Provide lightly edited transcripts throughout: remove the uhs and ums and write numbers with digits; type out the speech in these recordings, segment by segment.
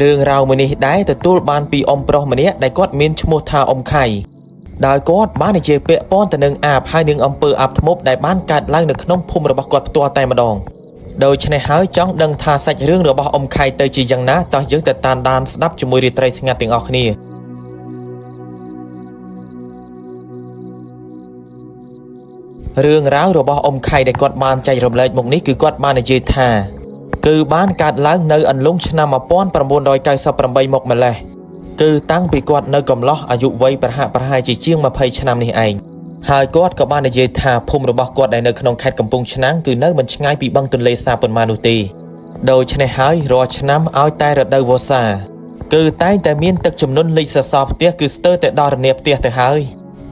រឿងរ៉ាវមួយនេះដែរទទួលបានពីអ៊ំប្រុសម្នាក់ដែលគាត់មានឈ្មោះថាអ៊ំខៃដោយគាត់បាននិយាយពាក់ព័ន្ធទៅនឹងអាបហើយនឹងអំពើអាបធ្មប់ដែលបានកើតឡើងនៅក្នុងភូមិរបស់គាត់ផ្ទាល់តែម្ដងដូច្នេះហើយចង់ដឹងថាសាច់រឿងរបស់អ៊ំខៃទៅជាយ៉ាងណាតោះយើងទៅតាមដានស្ដាប់ជាមួយរាត្រីស្ងាត់ទាំងអស់គ្នារឿងរ៉ាវរបស់អ៊ំខៃដែលគាត់បានចែករំលែកមកនេះគឺគាត់បាននិយាយថាគឺបានកើតឡើងនៅអន្លង់ឆ្នាំ1998មកម្លេះគឺតាំងពីគាត់នៅកំឡោះអាយុវ័យប្រហាក់ប្រហែលជាជាង20ឆ្នាំនេះឯងហើយគាត់ក៏បាននិយាយថាភូមិរបស់គាត់ដែលនៅក្នុងខេត្តកំពង់ឆ្នាំងគឺនៅមិនឆ្ងាយពីបឹងទន្លេសាបប៉ុន្មាននោះទេដូច្នេះហើយរាល់ឆ្នាំឲ្យតែរដូវវស្សាគឺតែងតែមានទឹកជំនន់លិចសសរផ្ទះគឺស្ទើរតែដល់រនាបផ្ទះទៅហើយ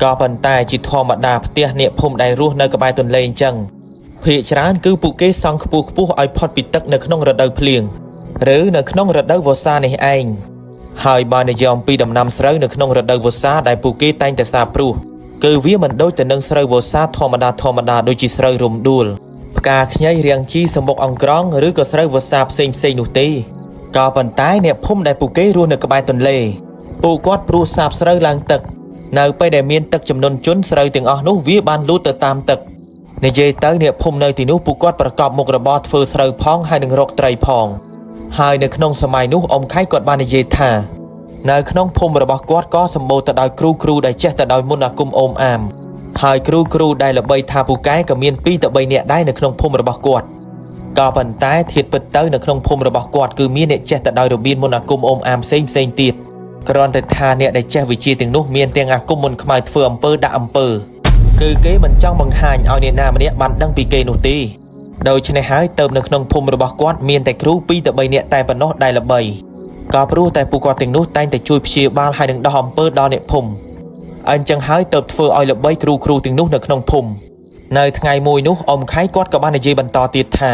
ក៏ប៉ុន្តែជាធម្មតាផ្ទះអ្នកភូមិដែលរស់នៅក្បែរទន្លេអញ្ចឹងភាគច្រើនគឺពួកគេសង់ខ្ពស់ៗឲ្យផុតពីទឹកនៅក្នុងរដូវភ្លៀងឬនៅក្នុងរដូវវស្សានេះឯងហើយបើនិយាយអំពីដំណាំស្រូវនៅក្នុងរដូវវស្សាដែលពួកគេតែងតែសាបព្រោះគឺវាមិនដូចទៅនឹងស្រូវវស្សាធម្មតាៗដូចជាស្រូវរំដួលផ្កាខ្ញីរាងជីសម្បុកអង្ក្រងឬក៏ស្រូវវស្សាផ្សេងៗនោះទេក៏ប៉ុន្តែអ្នកភូមិដែលពួកគេរស់នៅក្បែរទន្លេពួកគាត់ព្រោះសាបស្រូវឡើងទឹកនៅពេលដែលមានទឹកចំនួនជន់ស្រូវទាំងអស់នោះវាបានលូតទៅតាមទឹកនិយាយទៅអ្នកភូមិនៅទីនោះពួកគាត់ប្រកបមុខរបរធ្វើស្រូវផងហើយនឹងរកត្រីផងហើយនៅក្នុងសម័យនោះអ៊ំខៃគាត់បាននិយាយថានៅក្នុងភូមិរបស់គាត់ក៏សម្បូរទៅដោយគ្រូៗដែលចេះទៅដោយមន្តអាគមអូមអាមហើយគ្រូៗដែលល្បីថាពូកែក៏មាន2ទៅ3នាក់ដែរនៅក្នុងភូមិរបស់គាត់ក៏ប៉ុន្តែធៀបពិតទៅនៅក្នុងភូមិរបស់គាត់គឺមានអ្នកចេះទៅដោយរបៀបមន្តអាគមអូមអាមផ្សេងៗទៀតគ្រាន់តែថាអ្នកដែលចេះវិជាទាំងនោះមានទាំងអាគមមន្តខ្មៅធ្វើអំពើដាក់អំពើគឺគេមិនចង់បង្ហាញឲ្យអ្នកណាម្នាក់បានដឹងពីគេនោះទេដូច្នេះហើយទៅនៅក្នុងភូមិរបស់គាត់មានតែគ្រូ2ទៅ3នាក់តែប៉ុណ្ណោះដែលល្បីក៏ព្រោះតែពួកគាត់ទាំងនោះតែងតែជួយព្យាបាលហើយនឹងដោះអំពើដល់អ្នកភូមិអញ្ចឹងហើយទៅធ្វើឲ្យល្បីគ្រូៗទាំងនោះនៅក្នុងភូមិនៅថ្ងៃមួយនោះអ៊ំខៃគាត់ក៏បាននិយាយបន្តទៀតថា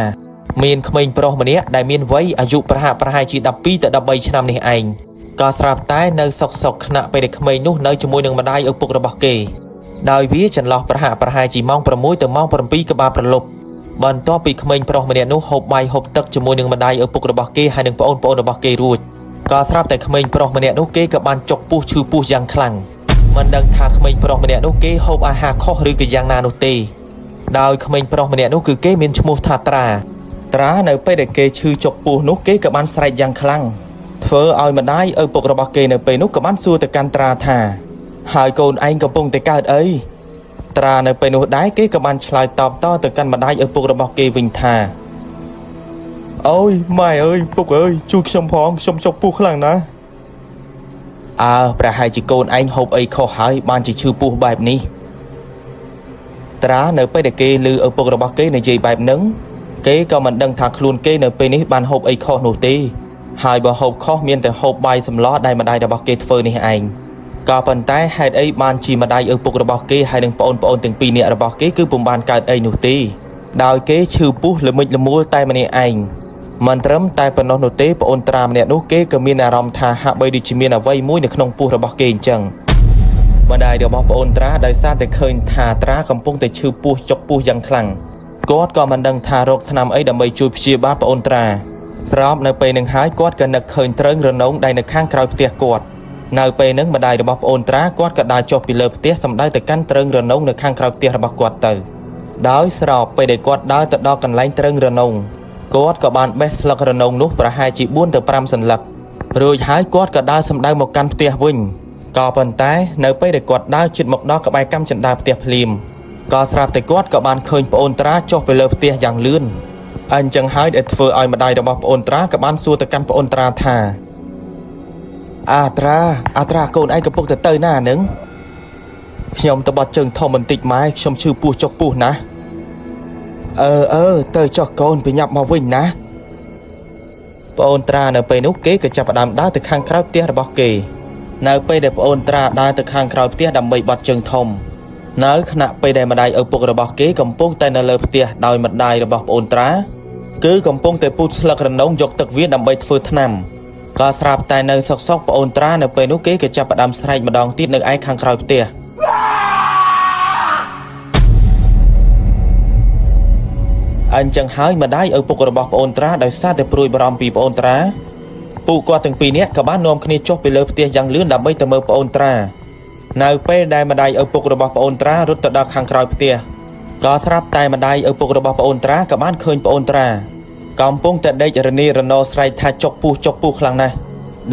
មានក្មេងប្រុសម្នាក់ដែលមានវ័យអាយុប្រហាក់ប្រហែលជា12ទៅ13ឆ្នាំនេះឯងក៏ស្រាប់តែនៅសុកៗខណៈពេលដែលក្មេងនោះនៅជាមួយនឹងម្ដាយឪពុករបស់គេដោយវាចន្លោះប្រហាក់ប្រហែលជាម៉ោង6ទៅម៉ោង7ក្បាលព្រលប់បន្ទាប់ពីក្មេងប្រុសម្នាក់នោះហូបបាយហូបទឹកជាមួយនឹងម្ដាយឪពុករបស់គេហើយនឹងប្អូនៗរបស់គេរួចក៏ស្រាប់តែក្មេងប្រុសម្នាក់នោះគេក៏បានចុកពោះឈឺពោះយ៉ាងខ្លាំងមិនដឹងថាក្មេងប្រុសម្នាក់នោះគេហូបអាហារខុសឬក៏យ៉ាងណានោះទេដោយក្មេងប្រុសម្នាក់នោះគឺគេមានឈ្មោះថាត្រាត្រានៅពេលដែលគេឈឺចុកពោះនោះគេក៏បានស្រែកយ៉ាងខ្លាំងធ្វើឲ្យម្ដាយឪពុករបស់គេនៅពេលនោះក៏បានសួរទៅកាន់ត្រាថាហើយកូនឯងកំពុងតែកើតអីត្រានៅពេលនោះដែរគេក៏បានឆ្លើយតបតទៅកាន់ម្ដាយឪពុករបស់គេវិញថាអូយម៉ែអើយពុកអើយជួយខ្ញុំផងខ្ញុំចុកពោះខ្លាំងណាស់អើប្រហែលជាកូនឯងហូបអីខុសហើយបានជាឈឺពោះបែបនេះត្រានៅពេលដែលគេឮឪពុករបស់គេនិយាយបែបហ្នឹងគេក៏មិនដឹងថាខ្លួនគេនៅពេលនេះបានហូបអីខុសនោះទេហើយបើហូបខុសមានតែហូបបាយសម្លដែលម្ដាយរបស់គេធ្វើនេះឯងក៏ប៉ុន្តែហេតុអីបានជាម្ដាយឪពុករបស់គេហើយនិងប្អូនៗទាំងពីរនាក់របស់គេគឺពុំបានកើតអីនោះទេដោយគេឈឺពោះល្មិចល្មួលតែម្នាក់ឯងមិនត្រឹមតែប៉ុណ្ណោះនោះទេប្អូនត្រាម្នាក់នោះគេក៏មានអារម្មណ៍ថាហាក់បីដូចជាមានអ្វីមួយនៅក្នុងពោះរបស់គេអញ្ចឹងម្ដាយរបស់ប្អូនត្រាដោយសារតែឃើញថាត្រាកំពុងតែឈឺពោះចុកពោះយ៉ាងខ្លាំងគាត់ក៏មិនដឹងថារកថ្នាំអីដើម្បីជួយព្យាបាលប្អូនត្រាស្របនៅពេលនឹងហើយគាត់ក៏នឹកឃើញត្រឹងរនងដែលនៅខាងក្រោយផ្ទះគាត់នៅពេលហ្នឹងម្ដាយរបស់ប្អូនត្រាគាត់ក៏ដើរចុះពីលើផ្ទះសម្ដៅទៅកាន់ត្រឹងរនងនៅខាងក្រោយផ្ទះរបស់គាត់ទៅដោយស្របពេលដែលគាត់ដើរទៅដល់កន្លែងត្រឹងរនងគាត់ក៏បានបេះស្លឹករនងនោះប្រហែលជា4ទៅ5សន្លឹករួចហើយគាត់ក៏ដើរសម្ដៅមកកាន់ផ្ទះវិញក៏ប៉ុន្តែនៅពេលដែលគាត់ដើរជិតមកដល់ក្បែរកាំជណ្ដើរផ្ទះភ្លាមក៏ស្រាប់តែគាត់ក៏បានឃើញប្អូនត្រាចុះទៅលើផ្ទះយ៉ាងលឿនអញ្ចឹងហើយដែលធ្វើឲ្យម្ដាយរបស់ប្អូនត្រាក៏បានសួរទៅកាន់ប្អូនត្រាថាអាត្រាអាត្រាកូនឯងកំពុងតែទៅណានឹងខ្ញុំទៅបត់ជើងធំបន្តិចម៉ែខ្ញុំឈឺពោះចុកពោះណាស់អឺទៅចុះកូនប្រញាប់មកវិញណាប្អូនត្រានៅពេលនោះគេក៏ចាប់ផ្ដើមដើរទៅខាងក្រៅផ្ទះរបស់គេនៅពេលដែលប្អូនត្រាដើរទៅខាងក្រៅផ្ទះដើម្បីបត់ជើងធំនៅខណៈពេលដែលម្ដាយឪពុករបស់គេកំពុងតែនៅលើផ្ទះដោយម្ដាយរបស់ប្អូនត្រាគឺកំពុងតែពូតស្លឹករនងយកទឹកវាដើម្បីធ្វើថ្នាំក៏ស្រាប់តែនៅសុកៗប្អូនត្រានៅពេលនោះគេក៏ចាប់ផ្ដើមស្រែកម្ដងទៀតនៅឯខាងក្រោយផ្ទះអញ្ចឹងហើយម្ដាយឪពុករបស់ប្អូនត្រាដោយសារតែព្រួយបារម្ភពីប្អូនត្រា ពួកគាត់ទាំងពីរនាក់ក៏បាននាំគ្នាចុះពីលើផ្ទះយ៉ាងលឿនដើម្បីទៅមើលប្អូនត្រានៅពេលដែលម្ដាយឪពុករបស់ប្អូនត្រារត់ទៅដល់ខាងក្រោយផ្ទះក៏ស្រាប់តែម្ដាយឪពុករបស់ប្អូនត្រាក៏បានឃើញប្អូនត្រាកំពុងតែដេករនីរណោស្រែកថាចុកពោះចុកពោះខ្លាំងណាស់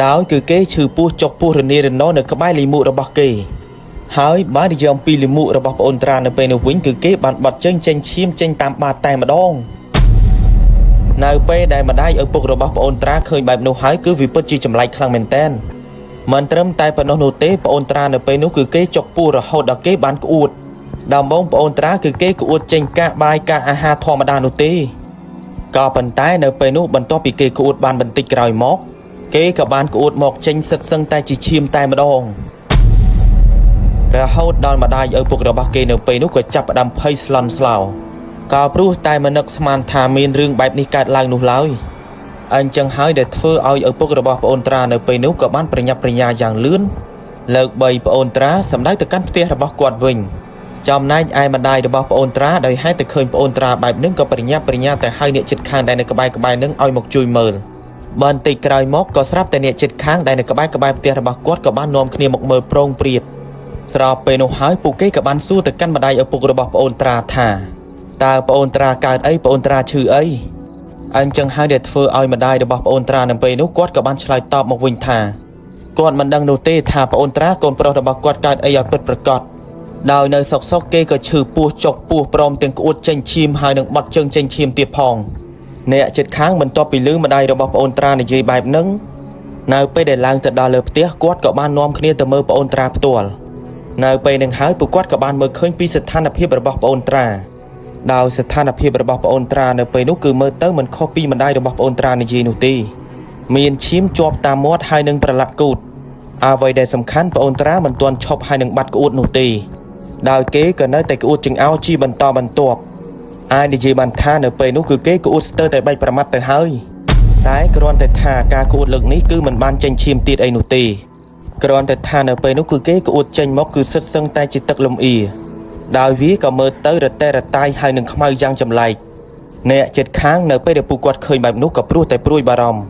ដោយគឺគេឈឺពោះចុកពោះរនីរណោនៅក្បែរលីមួករបស់គេហើយបើនិយាយអំពីលីមួករបស់ប្អូនត្រានៅពេលនោះវិញគឺគេបានបត់ជើងចេញឈាមចេញតាមបាតតែម្ដង នៅពេលដែលម្ដាយឪពុករបស់ប្អូនត្រាឃើញបែបនោះហើយគឺវាពិតជាចម្លែកខ្លាំងមែនទែនមិនត្រឹមតែប៉ុណ្ណោះនោះទេប្អូនត្រានៅពេលនោះគឺគេចុកពោះរហូតដល់គេបានក្អួតដំបូងប្អូនត្រាគឺគេក្អួតចេញកាកបាយកាកអាហារធម្មតានោះទេក៏ប៉ុន្តែនៅពេលនោះបន្ទាប់ពីគេក្អួតបានបន្តិចក្រោយមកគេក៏បានក្អួតមកចេញសិតសឹងតែជាឈាមតែម្ដងរហូតដល់ម្ដាយឪពុករបស់គេនៅពេលនោះក៏ចាប់ផ្ដើមភ័យស្លន់ស្លោ ក៏ព្រោះតែមនឹកស្មានថាមានរឿងបែបនេះកើតឡើងនោះឡើយអញ្ចឹងហើយដែលធ្វើឲ្យឪពុករបស់ប្អូនត្រានៅពេលនោះក៏បានប្រញាប់ប្រញាល់យ៉ាងលឿនលើកបីប្អូនត្រាសម្ដៅទៅកាន់ផ្ទះរបស់គាត់វិញចំណែកឯម្ដាយរបស់ប្អូនត្រាដោយហេតុតែឃើញប្អូនត្រាបែបនេះក៏ប្រញាប់ប្រញាល់ទៅហៅអ្នកជិតខាងដែលនៅក្បែរៗនឹងឲ្យមកជួយមើលបន្តិចក្រោយមកក៏ស្រាប់តែអ្នកជិតខាងដែលនៅក្បែរៗផ្ទះរបស់គាត់ក៏បាននាំគ្នាមកមើលប្រងព្រាតស្របពេលនោះហើយពួកគេក៏បានសួរទៅកាន់ម្ដាយឪពុករបស់ប្អូនត្រាថា តើប្អូនត្រាកើតអីប្អូនត្រាឈឺអីអញ្ចឹងហើយដែលធ្វើឲ្យម្ដាយរបស់ប្អូនត្រានៅពេលនោះគាត់ក៏បានឆ្លើយតបមកវិញថាគាត់មិនដឹងនោះទេថាប្អូនត្រាកូនប្រុសរបស់គាត់កើតអីឲ្យពិតប្រាកដដោយនៅសុកសុកគេក៏ឈឺពោះចុកពោះព្រមទាំងក្អួតចេញឈាមហើយនឹងបត់ជើងចេញឈាមទៀតផងអ្នកជិតខាងបន្ទាប់ពីឮម្ដាយរបស់ប្អូនត្រានិយាយបែបហ្នឹងនៅពេលដែលឡើងទៅដល់លើផ្ទះគាត់ក៏បាននាំគ្នាទៅមើលប្អូនត្រាផ្ទាល់នៅពេលនឹងហើយពួកគាត់ក៏បានមើលឃើញពីស្ថានភាពរបស់ប្អូនត្រា ដោយស្ថានភាពរបស់ប្អូនត្រានៅពេលនោះគឺមើលទៅមិនខុសពីម្ដាយរបស់ប្អូនត្រានិយាយនោះទេមានឈាមជាប់តាមមាត់ហើយនឹងប្រឡាក់គូទអ្វីដែលសំខាន់ប្អូនត្រាមិនទាន់ឈប់ហើយនឹងបាត់ក្អួតនោះទេដោយគេក៏នៅតែក្អួតចង្អោរជាបន្តបន្ទាប់អាចនិយាយបានថានៅពេលនោះគឺគេក្អួតស្ទើរតែបែកប្រមាត់ទៅហើយតែគ្រាន់តែថាការក្អួតលើកនេះគឺមិនបានចេញឈាមទៀតអីនោះទេគ្រាន់តែថានៅពេលនោះគឺគេក្អួតចេញមកគឺសិតសឹងតែជាទឹកលំអៀ ដោយវាក៏មើលទៅរទេរតាយហើយនឹងខ្មៅយ៉ាងចម្លែកអ្នកចិត្តខាងនៅពេលដែលពួកគាត់ឃើញបែបនោះក៏ព្រោះតែព្រួយបារម្ភ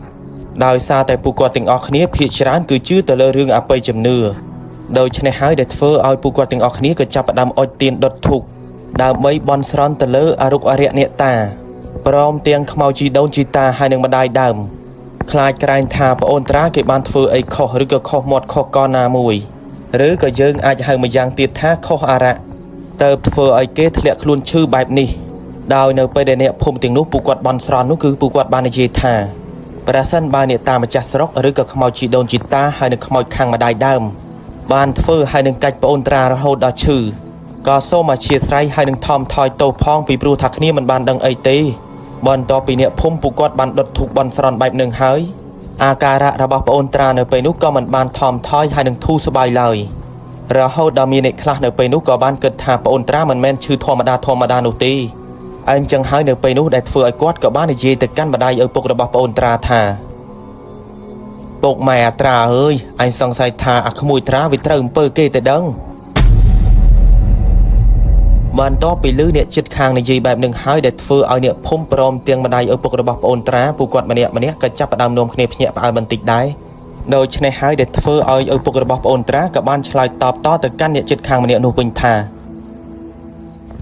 ដោយសារតែពួកគាត់ទាំងអស់គ្នាភាគច្រើនគឺជឿទៅលើរឿងអបិយជំនឿដូច្នេះហើយដែលធ្វើឲ្យពួកគាត់ទាំងអស់គ្នាក៏ចាប់ផ្ដើមអុជទៀនដុតធូបដើម្បីបន់ស្រន់ទៅលើអរុក្ខអរិយអ្នកតាព្រមទាំងខ្មោចជីដូនជីតាហើយនឹងម្ដាយដើមខ្លាចក្រែងថាប្អូនត្រាគេបានធ្វើអីខុសឬក៏ខុសមាត់ខុសកណាមួយឬក៏យើងអាចហៅម្យ៉ាងទៀតថាខុសអរៈ ទៅធ្វើឲ្យគេធ្លាក់ខ្លួនឈឺបែបនេះដោយនៅពេលដែលអ្នកភូមិទាំងនោះពួកគាត់បន់ស្រន់នោះគឺពួកគាត់បាននិយាយថាប្រសិនបើអ្នកតាមម្ចាស់ស្រុកឬក៏ខ្មោចជីដូនជីតាហើយនឹងខ្មោចខាងម្ដាយដើមបានធ្វើហើយនឹងកាច់ប្អូនត្រារហូតដល់ឈឺក៏សូមអធ្យាស្រ័យហើយនឹងថមថយទោសផងពីព្រោះថាគ្នាមិនបានដឹងអីទេបន្ទាប់ពីអ្នកភូមិពួកគាត់បានដុតធូបបន់ស្រន់បែបនឹងហើយអាការៈរបស់ប្អូនត្រានៅពេលនោះក៏មិនបានថមថយហើយនឹងធូរស្បើយឡើយ រហូតដល់មានអ្នកខ្លះនៅពេលនោះក៏បានគិតថាប្អូនត្រាមិនមែនឈឺធម្មតាធម្មតានោះទេអញ្ចឹងហើយនៅពេលនោះដែលធ្វើឲ្យគាត់ក៏បាននិយាយទៅកាន់ម្ដាយឪពុករបស់ប្អូនត្រាថាពុកម៉ែអាត្រាអើយអញសង្ស័យថាអាក្មួយត្រាវាត្រូវអំពើគេទៅដឹងបន្ទាប់ពីឮអ្នកជិតខាងនិយាយបែបនឹងហើយដែលធ្វើឲ្យអ្នកភូមិព្រមទាំងម្ដាយឪពុករបស់ប្អូនត្រាពួកគាត់ម្នាក់ៗក៏ចាប់ផ្ដើមនាំគ្នាភ្ញាក់ផ្អើលបន្តិចដែរ ដូច្នេះហើយដែលធ្វើឲ្យឪពុករបស់ប្អូនត្រាក៏បានឆ្លើយតបតទៅកាន់អ្នកជិតខាងម្នាក់នោះវិញថា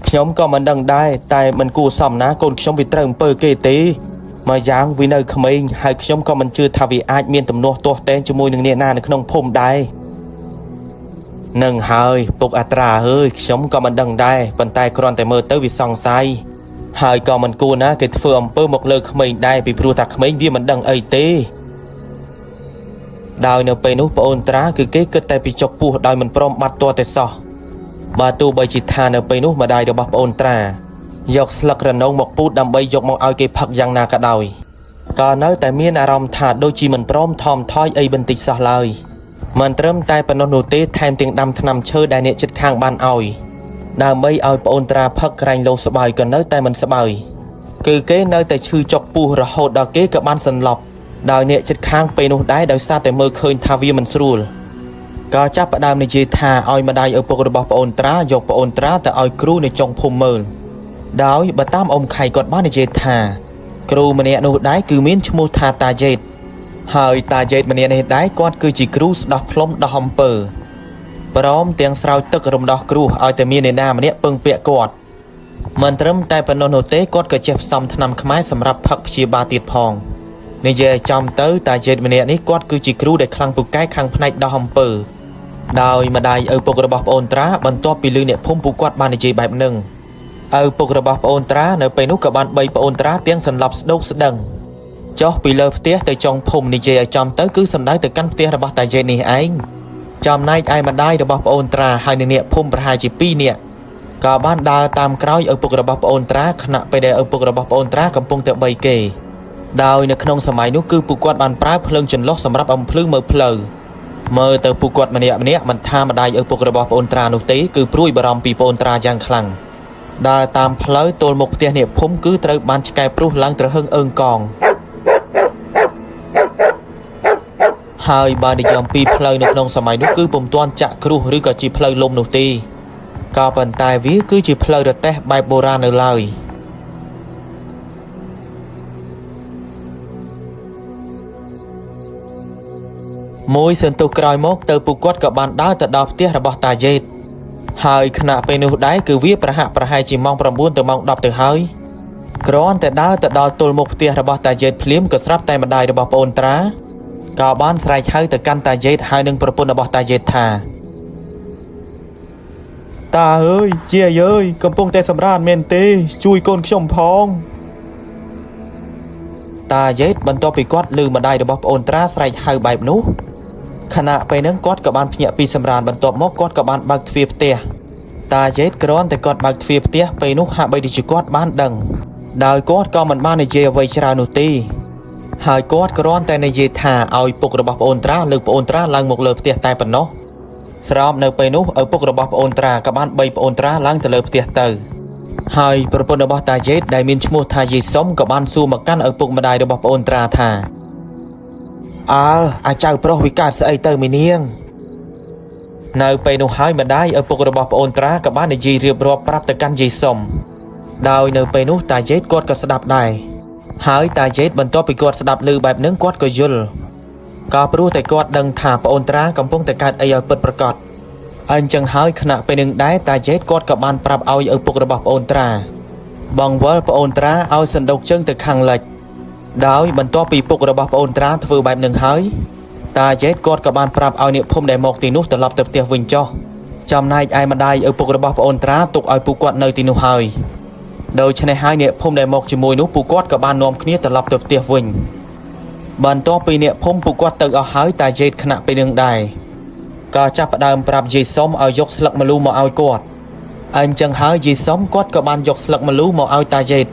ខ្ញុំក៏មិនដឹងដែរតែមិនគួរសមណាកូនខ្ញុំវាត្រូវអំពើគេទេមកយ៉ាងវានៅក្មេងហើយខ្ញុំក៏មិនជឿថាវាអាចមានទំនាស់ទាស់ទែងជាមួយនឹងអ្នកណានៅក្នុងភូមិដែរនឹងហើយពុកអត្រាអើយខ្ញុំក៏មិនដឹងដែរប៉ុន្តែគ្រាន់តែមើលទៅវាសង្ស័យហើយក៏មិនគួរណាគេធ្វើអំពើមកលើក្មេងដែរពីព្រោះថាក្មេងវាមិនដឹងអីទេ ដោយនៅពេលនោះប្អូនត្រាគឺគេគិតតែពីចុកពោះដោយមិនព្រមបាត់ទាល់តែសោះបើទោះបីជាថានៅពេលនោះម្ដាយរបស់ប្អូនត្រាយកស្លឹករណងមកពូតដើម្បីយកមកឲ្យគេផឹកយ៉ាងណាក៏ដោយក៏នៅតែមានអារម្មណ៍ថាដូចជាមិនព្រមថមថយអីបន្តិចសោះឡើយមិនត្រឹមតែប៉ុណ្ណោះនោះទេថែមទាំងដាំថ្នាំឈើដែលអ្នកជិតខាងបានឲ្យដើម្បីឲ្យប្អូនត្រាផឹកក្រែងលោស្បើយក៏នៅតែមិនស្បើយគឺគេនៅតែឈឺចុកពោះរហូតដល់គេក៏បានសន្លប់ ដោយអ្នកជិតខាងពេលនោះដែរដោយសារតែមើលឃើញថាវាមិនស្រួលក៏ចាប់ផ្ដើមនិយាយថាឲ្យម្ដាយឪពុករបស់ប្អូនត្រាយកប្អូនត្រាទៅឲ្យគ្រូនៅចុងភូមិមើលដោយបើតាមអ៊ំខៃគាត់បាននិយាយថាគ្រូម្នាក់នោះដែរគឺមានឈ្មោះថាតាយ៉េត ហើយតាយ៉េតម្នាក់នេះដែរគាត់គឺជាគ្រូស្ដោះផ្លុំដោះអំពើព្រមទាំងស្រោចទឹករំដោះគ្រោះឲ្យតែមានអ្នកណាម្នាក់ពឹងពាក់គាត់មិនត្រឹមតែប៉ុណ្ណោះនោះទេគាត់ក៏ចេះផ្សំថ្នាំខ្មែរសម្រាប់ផឹកព្យាបាលទៀតផងនិយាយឲ្យចំទៅតាយ៉េតម្នាក់នេះគាត់គឺជាគ្រូដែលខ្លាំងពូកែខាងផ្នែកដោះអំពើដោយម្ដាយឪពុករបស់ប្អូនត្រាបន្ទាប់ពីឮអ្នកភូមិពួកគាត់បាននិយាយបែបហ្នឹងឪពុករបស់ប្អូនត្រានៅពេលនោះក៏បានបីប្អូនត្រាទាំងសន្លប់ស្ដោកស្ដឹងចុះពីលើផ្ទះទៅចុងភូមិនិយាយឲ្យចំទៅគឺសំដៅទៅកាន់ផ្ទះរបស់តាយ៉េតនេះឯងចំណែកឯម្ដាយរបស់ប្អូនត្រាហើយនឹងអ្នកភូមិប្រហែលជា2នាក់ក៏បានដើរតាមក្រោយឪពុករបស់ប្អូនត្រាខណៈពេលដែលឪពុករបស់ប្អូនត្រាកំពុងតែបីគេដោយនៅក្នុងសម័យនោះគឺពួកគាត់បានប្រើភ្លើងចន្លោះសម្រាប់អំភ្លឺមើលផ្លូវមើលទៅពួកគាត់ម្នាក់ម្នាក់មិនថាម្ដាយឪពុករបស់ប្អូនត្រានោះទេគឺព្រួយបារម្ភពីប្អូនត្រាយ៉ាងខ្លាំងដើរតាមផ្លូវទល់មុខផ្ទះអ្នកភូមិគឺត្រូវបានឆ្កែព្រុសឡើងទ្រហឹងអើងកងហើយបើនិយាយអំពីផ្លូវនៅក្នុងសម័យនោះគឺពុំទាន់ចាក់គ្រោះឬក៏ជាផ្លូវលំនោះទេក៏ប៉ុន្តែវាគឺជាផ្លូវរទេះបែបបុរាណនៅឡើយមួយសន្ទុះក្រោយមកទៅពួកគាត់ក៏បានដើរទៅដល់ផ្ទះរបស់តាយ៉េតហើយខណៈពេលនោះដែរគឺវាប្រហាក់ប្រហែលជាម៉ោង9ទៅម៉ោង10ទៅហើយគ្រាន់តែដើរទៅដល់ទល់មុខផ្ទះរបស់តាយ៉េតភ្លាមក៏ស្រាប់តែម្ដាយរបស់ប្អូនត្រាក៏បានស្រែកហៅទៅកាន់តាយ៉េតហើយនឹងប្រពន្ធរបស់តាយ៉េតថាតាអើយជាអើយកំពុងតែសម្រានមែនទេជួយកូនខ្ញុំផងតាយ៉េតបន្ទាប់ពីគាត់ឮម្ដាយរបស់ប្អូនត្រាស្រែកហៅបែបនោះខណៈពេលហ្នឹងគាត់ក៏បានភ្ញាក់ពីសម្រានបន្ទាប់មកគាត់ក៏បានបើកទ្វារផ្ទះតាយ៉េតគ្រាន់តែគាត់បើកទ្វារផ្ទះពេលនោះហាក់បីដូចជាគាត់បានដឹងដោយគាត់ក៏មិនបាននិយាយអ្វីច្រើននោះទេហើយគាត់គ្រាន់តែនិយាយថាឲ្យពុករបស់ប្អូនត្រាលើកប្អូនត្រាឡើងមកលើផ្ទះតែប៉ុណ្ណោះស្របនៅពេលនោះឪពុករបស់ប្អូនត្រាក៏បានបីប្អូនត្រាឡើងទៅលើផ្ទះទៅហើយប្រពន្ធរបស់តាយ៉េតដែលមានឈ្មោះថាយេសុំក៏បានសួរមកកាន់ឪពុកម្ដាយរបស់ប្អូនត្រាថាអើអាចៅប្រុសវាកើតស្អីទៅមីនាងនៅពេលនោះហើយម្ដាយឪពុករបស់ប្អូនត្រាក៏បាននិយាយរៀបរាប់ប្រាប់ទៅកាន់យេសុំដោយនៅពេលនោះតាយ៉េតគាត់ក៏ស្ដាប់ដែរហើយតាយ៉េតបន្ទាប់ពីគាត់ស្ដាប់ឮបែបហ្នឹងគាត់ក៏យល់ក៏ព្រោះតែគាត់ដឹងថាប្អូនត្រាកំពុងតែកើតអីឲ្យពិតប្រាកដអញ្ចឹងហើយខណៈពេលនឹងដែរតាយ៉េតគាត់ក៏បានប្រាប់ឲ្យឪពុករបស់ប្អូនត្រាបងវិលប្អូនត្រាឲ្យសណ្ដូកជើងទៅខាងលិចដោយបន្ទាប់ពីពុករបស់ប្អូនត្រាធ្វើបែបនឹងហើយតាយ៉េតគាត់ក៏បានប្រាប់ឲ្យអ្នកភូមិដែលមកទីនោះត្រឡប់ទៅផ្ទះវិញចុះចំណែកឯម្ដាយឪពុករបស់ប្អូនត្រាទុកឲ្យពួកគាត់នៅទីនោះហើយដូច្នេះហើយអ្នកភូមិដែលមកជាមួយនោះពួកគាត់ក៏បាននាំគ្នាត្រឡប់ទៅផ្ទះវិញបន្ទាប់ពីអ្នកភូមិពួកគាត់ទៅអស់ហើយតាយ៉េតខណៈពេលនឹងដែរក៏ចាប់ផ្ដើមប្រាប់យេសុំឲ្យយកស្លឹកម្លូមកឲ្យគាត់អញ្ចឹងហើយយេសុំគាត់ក៏បានយកស្លឹកម្លូមកឲ្យតាយ៉េត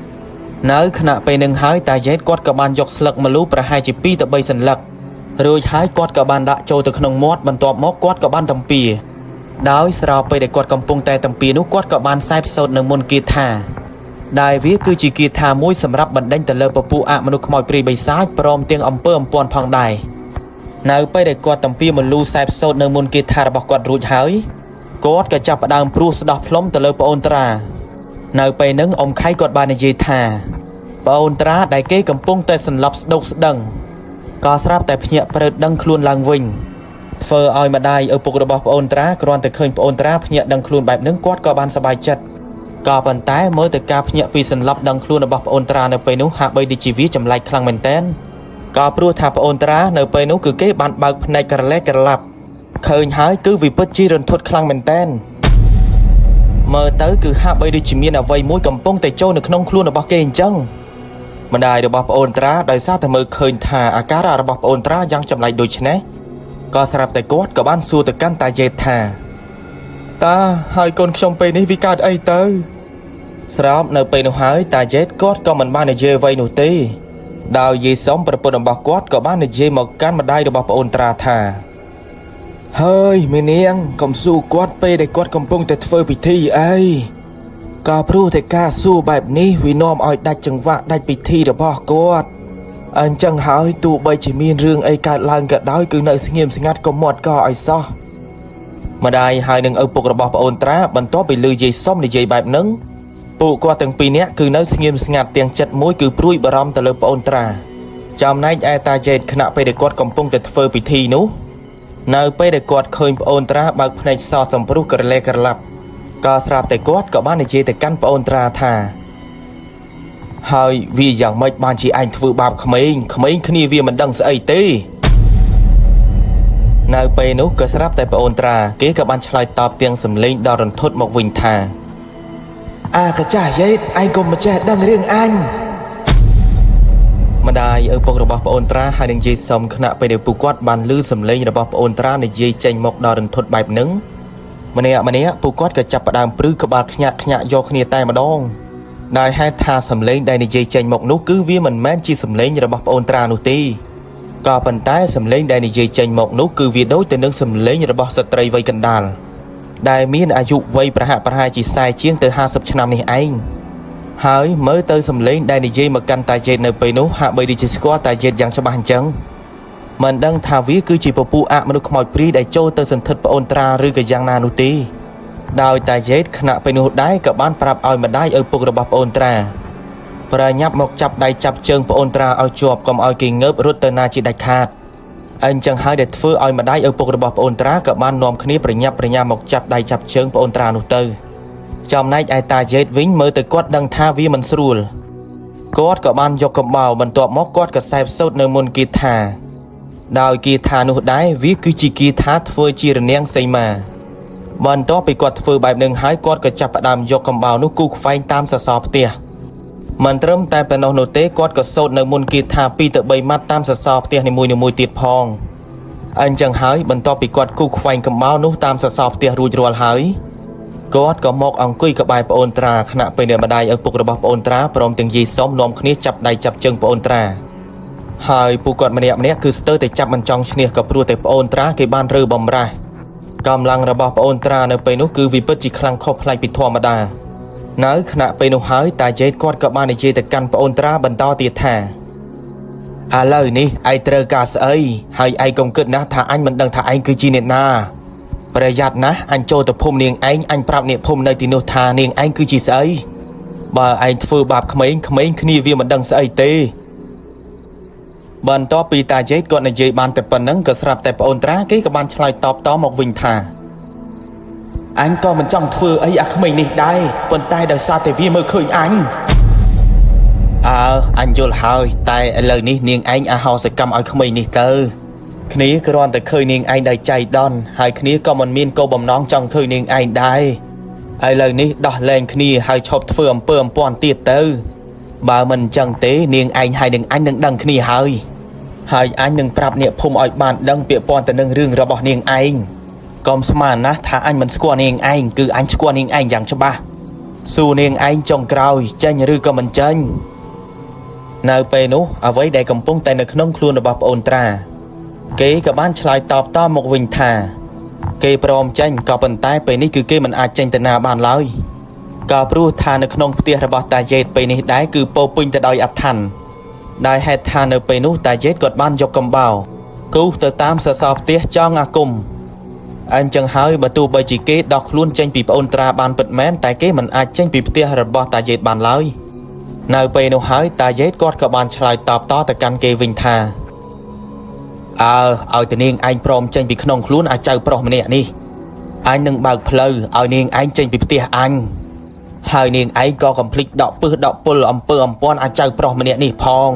នៅខណៈពេលនឹងហើយតាយ៉េតគាត់ក៏បានយកស្លឹកម្លូប្រហែលជា2ទៅ3សន្លឹករួចហើយគាត់ក៏បានដាក់ចូលទៅក្នុងមាត់បន្ទាប់មកគាត់ក៏បានទំពាដោយស្របពេលដែលគាត់កំពុងតែទំពានោះគាត់ក៏បានសែបសូត្រនៅមន្តគាថាដែលវាគឺជាគាថាមួយសម្រាប់បណ្ដេញទៅលើពពួកអមនុស្សខ្មោចព្រាយបិសាចព្រមទាំងអំពើអំព័ន្ធផងដែរនៅពេលដែលគាត់ទំពាមលូសែបសូត្រនៅមន្តគាថារបស់គាត់រួចហើយគាត់ក៏ចាប់ផ្ដើមព្រួសស្ដោះផ្លុំទៅលើប្អូនត្រានៅពេលហ្នឹងអ៊ំខៃគាត់បាននិយាយថាប្អូនត្រាដែលគេកំពុងតែសន្លប់ស្ដោកស្ដឹងក៏ស្រាប់តែភ្ញាក់ព្រឺដឹងខ្លួនឡើងវិញធ្វើឲ្យម្ដាយឪពុករបស់ប្អូនត្រាគ្រាន់តែឃើញប្អូនត្រាភ្ញាក់ដឹងខ្លួនបែបហ្នឹងគាត់ក៏បានសប្បាយចិត្តក៏ប៉ុន្តែមើលទៅការភ្ញាក់ពីសន្លប់ដឹងខ្លួនរបស់ប្អូនត្រានៅពេលនោះហាក់បីដូចជាវាចម្លែកខ្លាំងមែនទែនក៏ព្រោះថាប្អូនត្រានៅពេលនោះគឺគេបានបើកភ្នែកក្រឡេកក្រឡាប់ឃើញហើយគឺវិពិតជារន្ធត់ខ្លាំងមែនទែនមើលទៅគឺហាក់បីដូចជាមានអ្វីមួយកំពុងតែចូលនៅក្នុងខ្លួនរបស់គេអញ្ចឹងម្ដាយរបស់ប្អូនត្រាដោយសារតែមើលឃើញថាអាការៈរបស់ប្អូនត្រាយ៉ាងចម្លែកដូចនេះក៏ស្រាប់តែគាត់ក៏បានសួរទៅកាន់តាយ៉េតថាតាហើយកូនខ្ញុំពេលនេះវាកើតអីទៅស្របនៅពេលនោះហើយតាយ៉េតគាត់ក៏មិនបាននិយាយអ្វីនោះទេដោយយាយសុំប្រពន្ធរបស់គាត់ក៏បាននិយាយមកកាន់ម្ដាយរបស់ប្អូនត្រាថាហើយមីនាងកុំសួរគាត់ពេលដែលគាត់កំពុងតែធ្វើពិធីអីក៏ព្រោះតែការសួរបែបនេះវានាំឲ្យដាច់ចង្វាក់ដាច់ពិធីរបស់គាត់អញ្ចឹងហើយទោះបីជាមានរឿងអីកើតឡើងក៏ដោយគឺនៅស្ងៀមស្ងាត់កុំមាត់កឲ្យសោះម្ដាយហើយនឹងឪពុករបស់ប្អូនត្រាបន្ទាប់ពីឮយាយសុំនិយាយបែបហ្នឹងពួកគាត់ទាំងពីរនាក់គឺនៅស្ងៀមស្ងាត់ទាំងចិត្តមួយគឺព្រួយបារម្ភទៅលើប្អូនត្រា ចំណែកឯតាយ៉េតខណៈពេលដែលគាត់កំពុងតែធ្វើពិធីនោះនៅពេលដែលគាត់ឃើញប្អូនត្រាបើកភ្នែកសសំព្រុសក្រឡេក្រឡាប់ក៏ស្រាប់តែគាត់ក៏បាននិយាយទៅកាន់ប្អូនត្រាថាហើយវាយ៉ាងម៉េចបានជាឯងធ្វើបាបក្មេងក្មេងគ្នាវាមិនដឹងស្អីទេនៅពេលនោះក៏ស្រាប់តែប្អូនត្រាគេក៏បានឆ្លើយតបទាំងសម្លេងដ៏រន្ធត់មកវិញថាអាកាចាស់យ៉េតឯងកុំមកចេះដឹងរឿងអញម្ដាយឪពុករបស់ប្អូនត្រាហើយនឹងយាយសុំខណៈពេលដែលពួកគាត់បានឮសំឡេងរបស់ប្អូនត្រានិយាយចេញមកដ៏រន្ធត់បែបហ្នឹងម្នាក់ម្នាក់ពួកគាត់ក៏ចាប់ផ្ដើមព្រឺក្បាលខ្ញាក់ខ្ញាក់យកគ្នាតែម្ដងដោយហេតុថាសំឡេងដែលនិយាយចេញមកនោះគឺវាមិនមែនជាសំឡេងរបស់ប្អូនត្រានោះទេក៏ប៉ុន្តែសំឡេងដែលនិយាយចេញមកនោះគឺវាដូចទៅនឹងសំឡេងរបស់ស្ត្រីវ័យកណ្ដាលដែលមានអាយុវ័យប្រហាក់ប្រហែលជា40ជាងទៅ50ឆ្នាំនេះឯងហើយមើលទៅសំឡេងដែលនិយាយមកកាន់តាយ៉េតនៅពេលនោះហាក់បីដូចជាស្គាល់តាយ៉េតយ៉ាងច្បាស់អញ្ចឹងមិនដឹងថាវាគឺជាពពួកអមនុស្សខ្មោចព្រាយដែលចូលទៅសន្ធិដ្ឋប្អូនត្រាឬក៏យ៉ាងណានោះទេដោយតាយ៉េតខណៈពេលនោះដែរក៏បានប្រាប់ឲ្យម្ដាយឪពុករបស់ប្អូនត្រាប្រញាប់មកចាប់ដៃចាប់ជើងប្អូនត្រាឲ្យជាប់កុំឲ្យគេងើបរត់ទៅណាជាដាច់ខាតអញ្ចឹងហើយដែលធ្វើឲ្យម្ដាយឪពុករបស់ប្អូនត្រាក៏បាននាំគ្នាប្រញាប់ប្រញាល់មកចាប់ដៃចាប់ជើងប្អូនត្រានោះទៅចំណែកឯតាយ៉េតវិញមើលទៅគាត់ដឹងថាវាមិនស្រួលគាត់ក៏បានយកកំបោរបន្ទាប់មកគាត់ក៏សែបសូត្រនៅមុនគាថាដោយគាថានោះដែរវាគឺជាគាថាធ្វើជារនាំងសីមាបន្ទាប់ពីគាត់ធ្វើបែបនឹងហើយគាត់ក៏ចាប់ផ្ដើមយកកំបោរនោះគូសខ្វែងតាមសសរផ្ទះមិនត្រឹមតែប៉ុណ្ណោះនោះទេគាត់ក៏សូត្រនៅមុនគាថា2ទៅ3ម៉ាត់តាមសសរផ្ទះនីមួយៗទៀតផងអញ្ចឹងហើយបន្ទាប់ពីគាត់គូសខ្វែងកំបោរនោះតាមសសរផ្ទះរួចរាល់ហើយគាត់ក៏មកអង្គុយក្បែរប្អូនត្រាខណៈពេលដែលម្ដាយឪពុករបស់ប្អូនត្រាព្រមទាំងយាយសុំនាំគ្នាចាប់ដៃចាប់ជើងប្អូនត្រាហើយពួកគាត់ម្នាក់ៗគឺស្ទើរតែចាប់មិនចង់ឈ្នះក៏ព្រោះតែប្អូនត្រាគេបានរើបំរាស់កម្លាំងរបស់ប្អូនត្រានៅពេលនោះគឺវាពិតជាខ្លាំងខុសប្លែកពីធម្មតានៅខណៈពេលនោះហើយតាយ៉េតគាត់ក៏បាននិយាយទៅកាន់ប្អូនត្រាបន្តទៀតថាឥឡូវនេះឯងត្រូវការស្អីហើយឯងកុំគិតណាស់ថាអញមិនដឹងថាឯងគឺជាអ្នកណាប្រយ័ត្នណាស់អញចូលទៅភូមិនាងឯងអញប្រាប់អ្នកភូមិនៅទីនោះថានាងឯងគឺជាស្អីបើឯងធ្វើបាបក្មេងក្មេងគ្នាវាមិនដឹងស្អីទេបន្ទាប់ពីតាយ៉េតគាត់និយាយបានតែប៉ុណ្្នឹងក៏ស្រាប់តែប្អូនត្រាគេក៏បានឆ្លើយតបតមកវិញថាអញក៏មិនចង់ធ្វើអីអាក្មេងនេះដែរប៉ុន្តែដោយសារតែវាមើលឃើញអញអើអញយល់ហើយតែឥឡូវនេះនាងឯងអាហោសកម្មឲ្យក្មេងនេះទៅគ្នាគ្រាន់តែឃើញនាងឯងដោយចៃដន្យហើយគ្នាក៏មិនមានគោលបំណងចង់ឃើញនាងឯងដែរឥឡូវនេះដោះលែងគ្នាហើយឈប់ធ្វើអំពើអំព័ន្ធទៀតទៅបើមិនអញ្ចឹងទេនាងឯងហើយនឹងអញនឹងដឹងគ្នាហើយហើយអញនឹងប្រាប់អ្នកភូមិឲ្យបានដឹងពាក់ព័ន្ធទៅនឹងរឿងរបស់នាងឯងកុំស្មានណាស់ថាអញមិនស្គាល់នាងឯងគឺអញស្គាល់នាងឯងយ៉ាងច្បាស់សួរនាងឯងចុងក្រោយចេញឬក៏មិនចេញនៅពេលនោះអ្វីដែលកំពុងតែនៅក្នុងខ្លួនរបស់ប្អូនត្រាគេក៏បានឆ្លើយតបតមកវិញថាគេព្រមចេញក៏ប៉ុន្តែពេលនេះគឺគេមិនអាចចេញទៅណាបានឡើយក៏ព្រោះថានៅក្នុងផ្ទះរបស់តាយ៉េតពេលនេះដែរគឺពោពេញទៅដោយអឋានដែលហេតុថានៅពេលនោះតាយ៉េតគាត់បានយកកំបោរគូសទៅតាមសសរផ្ទះចង់អាគមអញ្ចឹងហើយបើទោះបីជាគេដោះខ្លួនចេញពីប្អូនត្រាបានពិតមែនតែគេមិនអាចចេញពីផ្ទះរបស់តាយ៉េតបានឡើយនៅពេលនោះហើយតាយ៉េតគាត់ក៏បានឆ្លើយតបតទៅកាន់គេវិញថាអើឲ្យតែនាងឯងព្រមចេញពីក្នុងខ្លួនអាចៅប្រុសម្នាក់នេះអញនឹងបើកផ្លូវឲ្យនាងឯងចេញពីផ្ទះអញហើយនាងឯងក៏កំភ្លេចដកពឹសដកពុលអំពើអំព័ន្ធអាចៅប្រុសម្នាក់នេះផង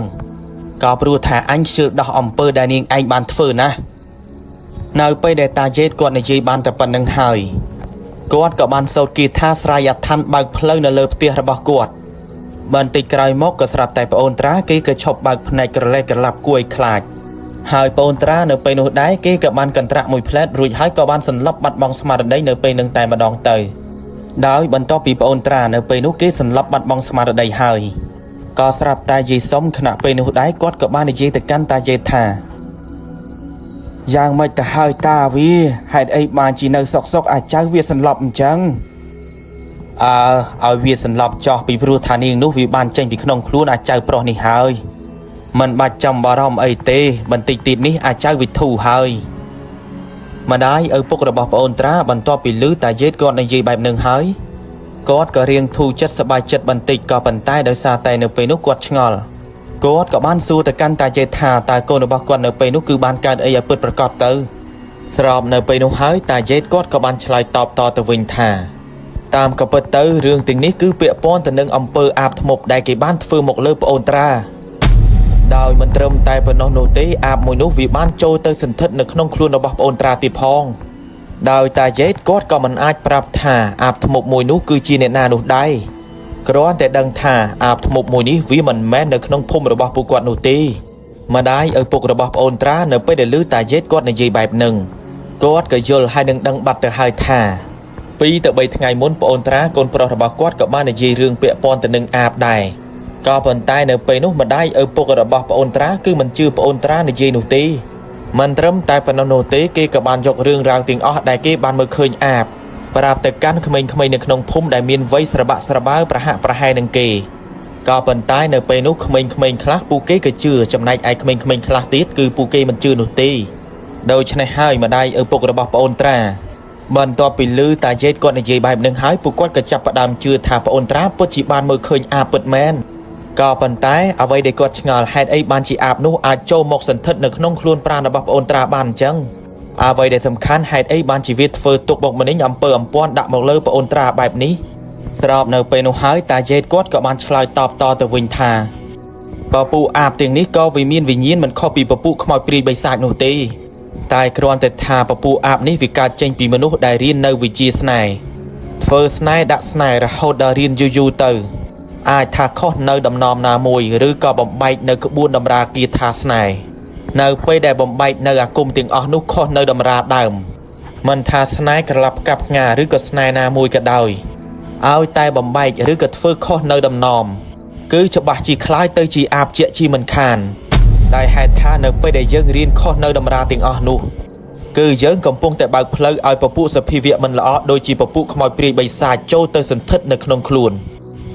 ក៏ព្រោះថាអញខ្ជិលដោះអំពើដែលនាងឯងបានធ្វើណានៅពេលដែលតាយ៉េតគាត់និយាយបានតែប៉ុណ្្នឹងហើយគាត់ក៏បានសូត្រគាថាស្រ័យអឋានបើកផ្លូវនៅលើផ្ទះរបស់គាត់បន្តិចក្រោយមកក៏ស្រាប់តែប្អូនត្រាគេក៏ឈប់បើកភ្នែកក្រឡេះក្រឡាប់គួរឲ្យខ្លាចហើយប្អូនត្រានៅពេលនោះដែរគេក៏បានកន្ត្រាក់មួយផ្លែតរួចហើយក៏បានសន្លប់បាត់បង់ស្មារតីនៅពេលនឹងតែម្ដងទៅដោយបន្ទាប់ពីប្អូនត្រានៅពេលនោះគេសន្លប់បាត់បង់ស្មារតីហើយក៏ស្រាប់តែយាយសុំខណៈពេលនោះដែរគាត់ក៏បាននិយាយទៅកាន់តាយ៉េតថាយ៉ាងម៉េចទៅហើយតាវាហេតុអីបានជានៅសុកអាចៅវាសន្លប់អញ្ចឹងអើឲ្យវាសន្លប់ចោះពីព្រោះថានាងនោះវាបានចេញពីក្នុងខ្លួនអាចៅប្រុសនេះហើយមិនបាច់ចាំបារម្ភអីទេបន្តិចទៀតនេះអាចៅវិធូហើយម្ដាយឪពុករបស់ប្អូនត្រាបន្ទាប់ពីឮតាយ៉េតគាត់និយាយបែបនឹងហើយគាត់ក៏រៀងធូរចិត្តសប្បាយចិត្តបន្តិចក៏ប៉ុន្តែដោយសារតែនៅពេលនោះគាត់ឆ្ងល់ គាត់ក៏បានសួរទៅកាន់តាយេតថាតើកូនរបស់គាត់នៅពេលនោះគឺបានកើតអីឲ្យពិតប្រាកដទៅស្របនៅពេលនោះហើយតាយេតគាត់ក៏បានឆ្លើយតបតទៅវិញថាតាមក៏ពិតទៅរឿងទាំងនេះគឺពាក់ព័ន្ធទៅនឹងអំពើអាបធ្មប់ដែលគេបានធ្វើមកលើប្អូនត្រាដោយមិនត្រឹមតែប៉ុណ្ណោះនោះទេអាបមួយនោះវាបានចូលទៅសន្ធិដ្ឋនៅក្នុងខ្លួនរបស់ប្អូនត្រាទៀតផងដោយតាយេតគាត់ក៏មិនអាចប្រាប់ថាអាបធ្មប់មួយនោះគឺជាអ្នកណានោះដែរគ្រាន់តែដឹងថាអាបធ្មប់មួយនេះវាមិនមែននៅក្នុងភូមិរបស់ពួកគាត់នោះទេម្ដាយឪពុករបស់ប្អូនត្រានៅពេលដែលឮតាយេតគាត់និយាយបែបហ្នឹងគាត់ក៏យល់ហើយនឹងដឹងបាត់ទៅហើយថា2ទៅ3ថ្ងៃមុនប្អូនត្រាកូនប្រុសរបស់គាត់ក៏បាននិយាយរឿងពាក់ព័ន្ធទៅនឹងអាបដែរក៏ប៉ុន្តែនៅពេលនោះម្ដាយឪពុករបស់ប្អូនត្រាគឺមិនជឿប្អូនត្រានិយាយនោះទេមិនត្រឹមតែប៉ុណ្ណោះនោះទេគេក៏បានយករឿងរ៉ាវទាំងអស់ដែលគេបានមើលឃើញអាបប្រាប់ទៅកាន់ក្មេងៗនៅក្នុងភូមិដែលមានវ័យស្របាក់ស្របើប្រហាក់ប្រហែលនឹងគេក៏ប៉ុន្តែនៅពេលនោះក្មេងៗខ្លះពួកគេក៏ជឿចំណែកឯក្មេងៗខ្លះទៀតគឺពួកគេមិនជឿនោះទេដូច្នេះហើយម្ដាយឪពុករបស់ប្អូនត្រាបន្ទាប់ពីឮតាយេតគាត់និយាយបែបនឹងហើយពួកគាត់ក៏ចាប់ផ្ដើមជឿថាប្អូនត្រាពិតជាបានមើលឃើញអាបពិតមែនក៏ប៉ុន្តែអ្វីដែលគាត់ឆ្ងល់ហេតុអីបានជាអាបនោះអាចចូលមកសន្ធិដ្ឋនៅក្នុងខ្លួនប្រាណរបស់ប្អូនត្រាបានអញ្ចឹងអ្វីដែលសំខាន់ហេតុអីបានជាវាធ្វើទុកបុកម្នេញអំពើអំព័ន្ធដាក់មកលើប្អូនត្រាបែបនេះស្របនៅពេលនោះហើយតាយេតគាត់ក៏បានឆ្លើយតបតទៅវិញថាពពួកអាបទាំងនេះក៏វាមានវិញ្ញាណមិនខុសពីពពួកខ្មោចព្រាយបិសាចនោះទេតែគ្រាន់តែថាពពួកអាបនេះវាកើតចេញពីមនុស្សដែលរៀននៅវិជ្ជាស្នេហ៍ធ្វើស្នេហ៍ដាក់ស្នេហ៍រហូតដល់រៀនយូរៗទៅអាចថាខុសនៅដំណំណាមួយឬក៏បំបែកនៅក្បួនតម្រាគាថាស្នេហ៍នៅពេលដែលបំបែកនៅអាគមទាំងអស់នោះខុសនៅតម្រាដើមមិនថាស្នេហ៍ក្រឡាប់កាប់ផ្ងាឬក៏ស្នេហ៍ណាមួយក៏ដោយឲ្យតែបំបែកឬក៏ធ្វើខុសនៅដំណំគឺច្បាស់ជាคล้ายទៅជាអាបជាជាមិនខានដោយហេតុថានៅពេលដែលយើងរៀនខុសនៅតម្រាទាំងអស់នោះគឺយើងកំពុងតែបើកផ្លូវឲ្យពពួកសភាវៈមិនល្អដូចជាពពួកខ្មោចព្រាយបិសាចចូលទៅសន្ធិដ្ឋនៅក្នុងខ្លួន